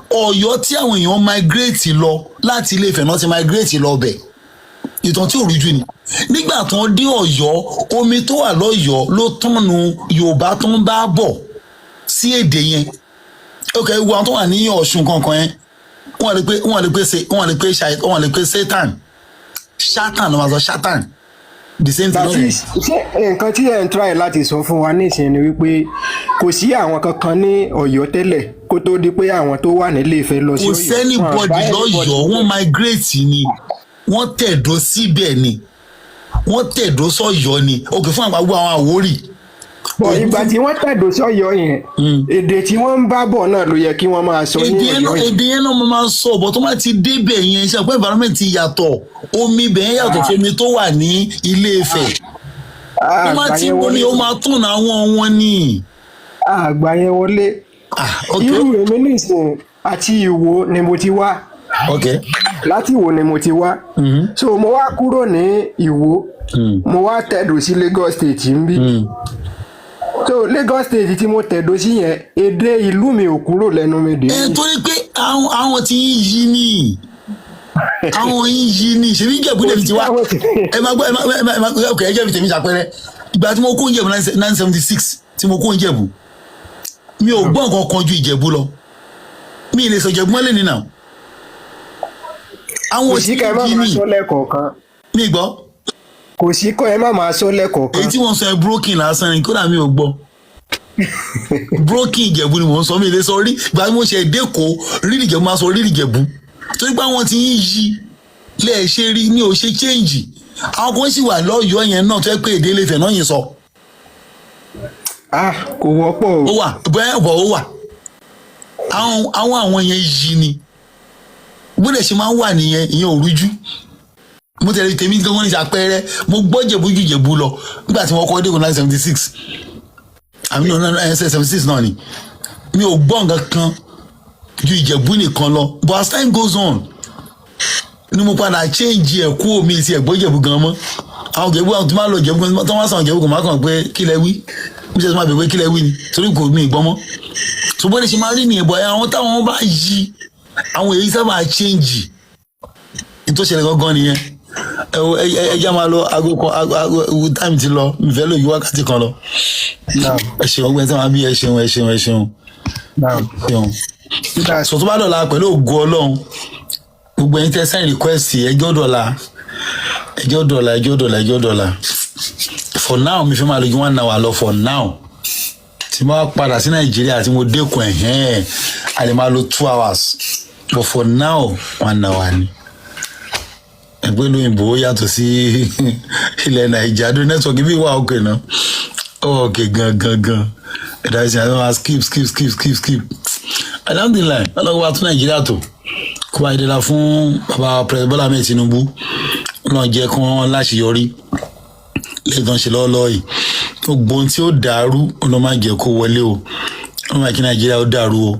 Ọ̀yọ́ tí àwọn èèyàn migrate lọ láti Ilé Ifẹ̀ náà ti migrate lọ bẹ̀, ìtàn tí ò rújú ni. Nígbà tó ń dé Ọ̀yọ́, omi tó wà lọ́yọ̀ọ́ ló tọ̀nù Yorùbá tó ń bá bọ̀ sí èdè yẹn. Ok, wo àwọn tó wà ní Ọ̀ṣun kankan yẹn, wọ́n lè pé Satan, Satan ló máa sọ, Satan, the same thing. That is, ṣé nǹkan tí ẹ̀ ń try láti sọ fún wa nísìnyí ni wípé kò sí àwọn kankan ní Ọ̀yọ́ tẹ́lẹ̀ kó tó di pé àwọn tó wà nílé Ifẹ̀ lọ sí Kò Ọ̀yọ́? sí anybody lọ́yọ̀ọ́. Wọ́n migrate ni, wọ́n tẹ̀dó síbẹ̀ ni, wọ́n tẹ̀dó sọ́yọ́ ni. Ok, fún àwọn gbogbo àwọn Àwórì. Bọ̀ ìgbà tí wọ́n tẹ̀dó sọ́yọ́ yẹn, èdè tí wọ́n ń bá bọ̀ náà ló yẹ kí wọ́n máa sọ ní Èdè yẹn Ọ̀yọ́ náà yẹn. Èdè yẹn náà mo máa ń sọ bọ̀ tó máa ti débẹ̀ yẹn, ṣe àpò environment ti yàtọ̀, omi ibẹ̀ yẹn yàtọ̀ fún omi tó wà ní Ilé Ifẹ̀. Tó máa ti Àgbà yẹn omi wọlé. ó máa tún àwọn wọn ni. Àgbà yẹn wọlé. Irú èmi nísìnyí, àti Ìwó ni mo ti wá. Láti Ìwó ni mo ti wá. So mo wá kúrò ní Ìwó, mo wá tẹ̀dó sí Lagos State ń bí. So Lagos State tí mo tẹ̀dó sí yẹn, èdè ìlú mi ò kúrò lẹ́nu mi dé. Ẹ torí pé àwọn tí ń yí ni, àwọn ń yí ni. Ṣèbí Ìjẹ̀bú lèmi ti wá. Ẹ máa gbọ́, ẹ máa ok, ẹ jẹ́ fi tèmi ṣàpẹẹrẹ. Ìgbà tí mo kó Ìjẹ̀bú, 1976 tí mo kó Ìjẹ̀bú, mi ò gbọ́ nǹkan kan ju Ìjẹ̀bú lọ. Mi ì lè sọ Ìjẹ̀bú mọ́lẹ̀ nínà. Àwọn Kò sí ká ẹ má yí máa ni. sọ lẹ́ẹ̀kọ̀ọ̀kan. Mi gbọ́. Kò sí kọ́ ẹ má máa sọ lẹ́ẹ̀kọ̀ọ̀kan. Èyí tí wọ́n sọ ẹ, broken lásán ni. Kódà mi ò gbọ́ broken. Ìjẹ̀bú ni mò ń sọ, mi lè sọ rí. Ìgbà tí mo ṣe dẹ́kọ̀ọ́ rí Ìjẹ̀bú, máa sọ rí Ìjẹ̀bú, torí pé àwọn tí ń yí lẹ́ẹ̀ṣẹ̀ rí ní ò ṣe change. Àwọn kan sì wà lọ́yọ̀ọ́ yẹn náà tó yẹ pé èdè Ilé-Ifẹ̀ náà yẹn sọ. Ah, kò wọ́pọ̀ o. Ó wà bẹ́ẹ̀ bọ̀, ó wà. Àwọn yẹn yí ni bó dẹ̀ ṣe máa ń wà nìyẹn. Ìyẹn ò rújú. Mo tẹ̀lé tèmi gangan ní àpẹẹrẹ, mo gbọ́ Jẹ̀bú ju Jẹ̀bú lọ nígbà tí wọ́n kọ́ dé kò 1976, àmì náà ẹ̀ 76 náà ni. Mi ò gbọ́ nǹkan kan ju Ìjẹ̀bú nìkan lọ, but as time goes on ni mo padà change ẹ̀ kú omi ti ẹ̀gbọ́ Ìjẹ̀bú gan mọ́. Àwọn Ìjẹ̀bú, àwọn tó máa ń lọ Ìjẹ̀bú gan, tó máa ń sàn Ìjẹ̀bú, kò máa kàn pé kí lẹ wí. Bí ṣe tó máa bẹ̀ pé kí lẹ wí ni, torí kò mí ìgbọ́ mọ́. So bó lè ṣe máa rí nìyẹn bọ̀. Àwọn táwọn bá yí, àwọn èyí sábà change ní tó ṣẹlẹ̀ gangan nìyẹn. Ẹ wo, ẹ já máa lọ. Aago kan, aago time ti lọ. Mi fẹ́ lò yí wákàtí kan lọ. Ẹ ṣeun, ọgbẹ́ni tí wọ́n á bí. Ẹ ṣeun, ẹ ṣeun, ẹ ṣeun, ṣeun. Sọ tó bá dọ̀la pẹ̀lú ògo Ọlọ́run, gbogbo ẹ̀yin tẹ́ send request, ẹjọ́ dọ̀la, ẹjọ́ dọ̀la, ẹjọ́ dọ̀la, ẹjọ́ dọ̀la. For now, mi fẹ́ máa lo ju one hour lọ for now. Tí mo bá padà sí Nàìjíríà, tí mo dẹ́kun ẹ̀hẹ́n, a lè máa lo 2 hours, but for now, one hour ni. Ẹgbẹ́ lóyìnbó yàtọ̀ sí ilẹ̀ Nàìjíríà. Dún network bí wà òkè náà. Òkè gan gan gan. Ẹ̀dá ìsìn àti máa skip skip skip skip skip. Alhamdulillahi, ọlọ́gbọ́n wa tún Nàìjíríà tó. Kó bá ìdẹ́ra fún bàbá President Bọ́lá Ahmed Tinubu. Ọlọ́run jẹ́ kí wọ́n láṣeyọrí lẹ́yìn tó ń ṣe lọ́wọ́lọ́wọ́ yìí. Gbogbo ohun tí ó dàrú, ọlọ́run má jẹ́ kó wọlé o. Ọlọ́run má kí Nàìjíríà ó dàrú o.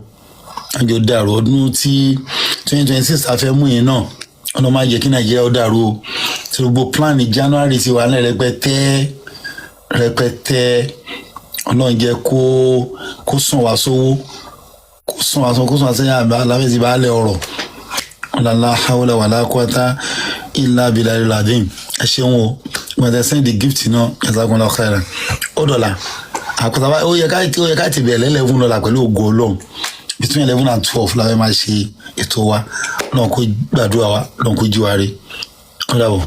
Àjọ dàrú ọdún tí 2026 a fẹ́ mú yẹn náà, ọlọ́run má jẹ́ kí Nàìjíríà ó dàrú o. Tí gbogbo plan ní January ti wà ní rẹpẹtẹ rẹpẹtẹ, ọlọ́run jẹ́ kó sàn wá sówó, kó sàn wá sówó, kó sàn wá sẹ́yìn àbá aláfẹ́sí bá lẹ̀ ọ̀rọ̀. Ọ̀làlá hawla wàlá quwwata illa billahi al-azim. Ẹ ṣeun o, wọ́n ti send the gift náà, jazakumullahu khairan. Ó dọ̀là àkọsà, ó yẹ ká ti bẹ̀rẹ̀ 11 dọ́là pẹ̀lú ògo Ọlọ́run. Between 11 and 12 la fẹ́ máa ṣe ètò wa. Ọlọ́run kó gbàdúrà wa, Ọlọ́run kó jí wa rí. Ó dàbọ̀.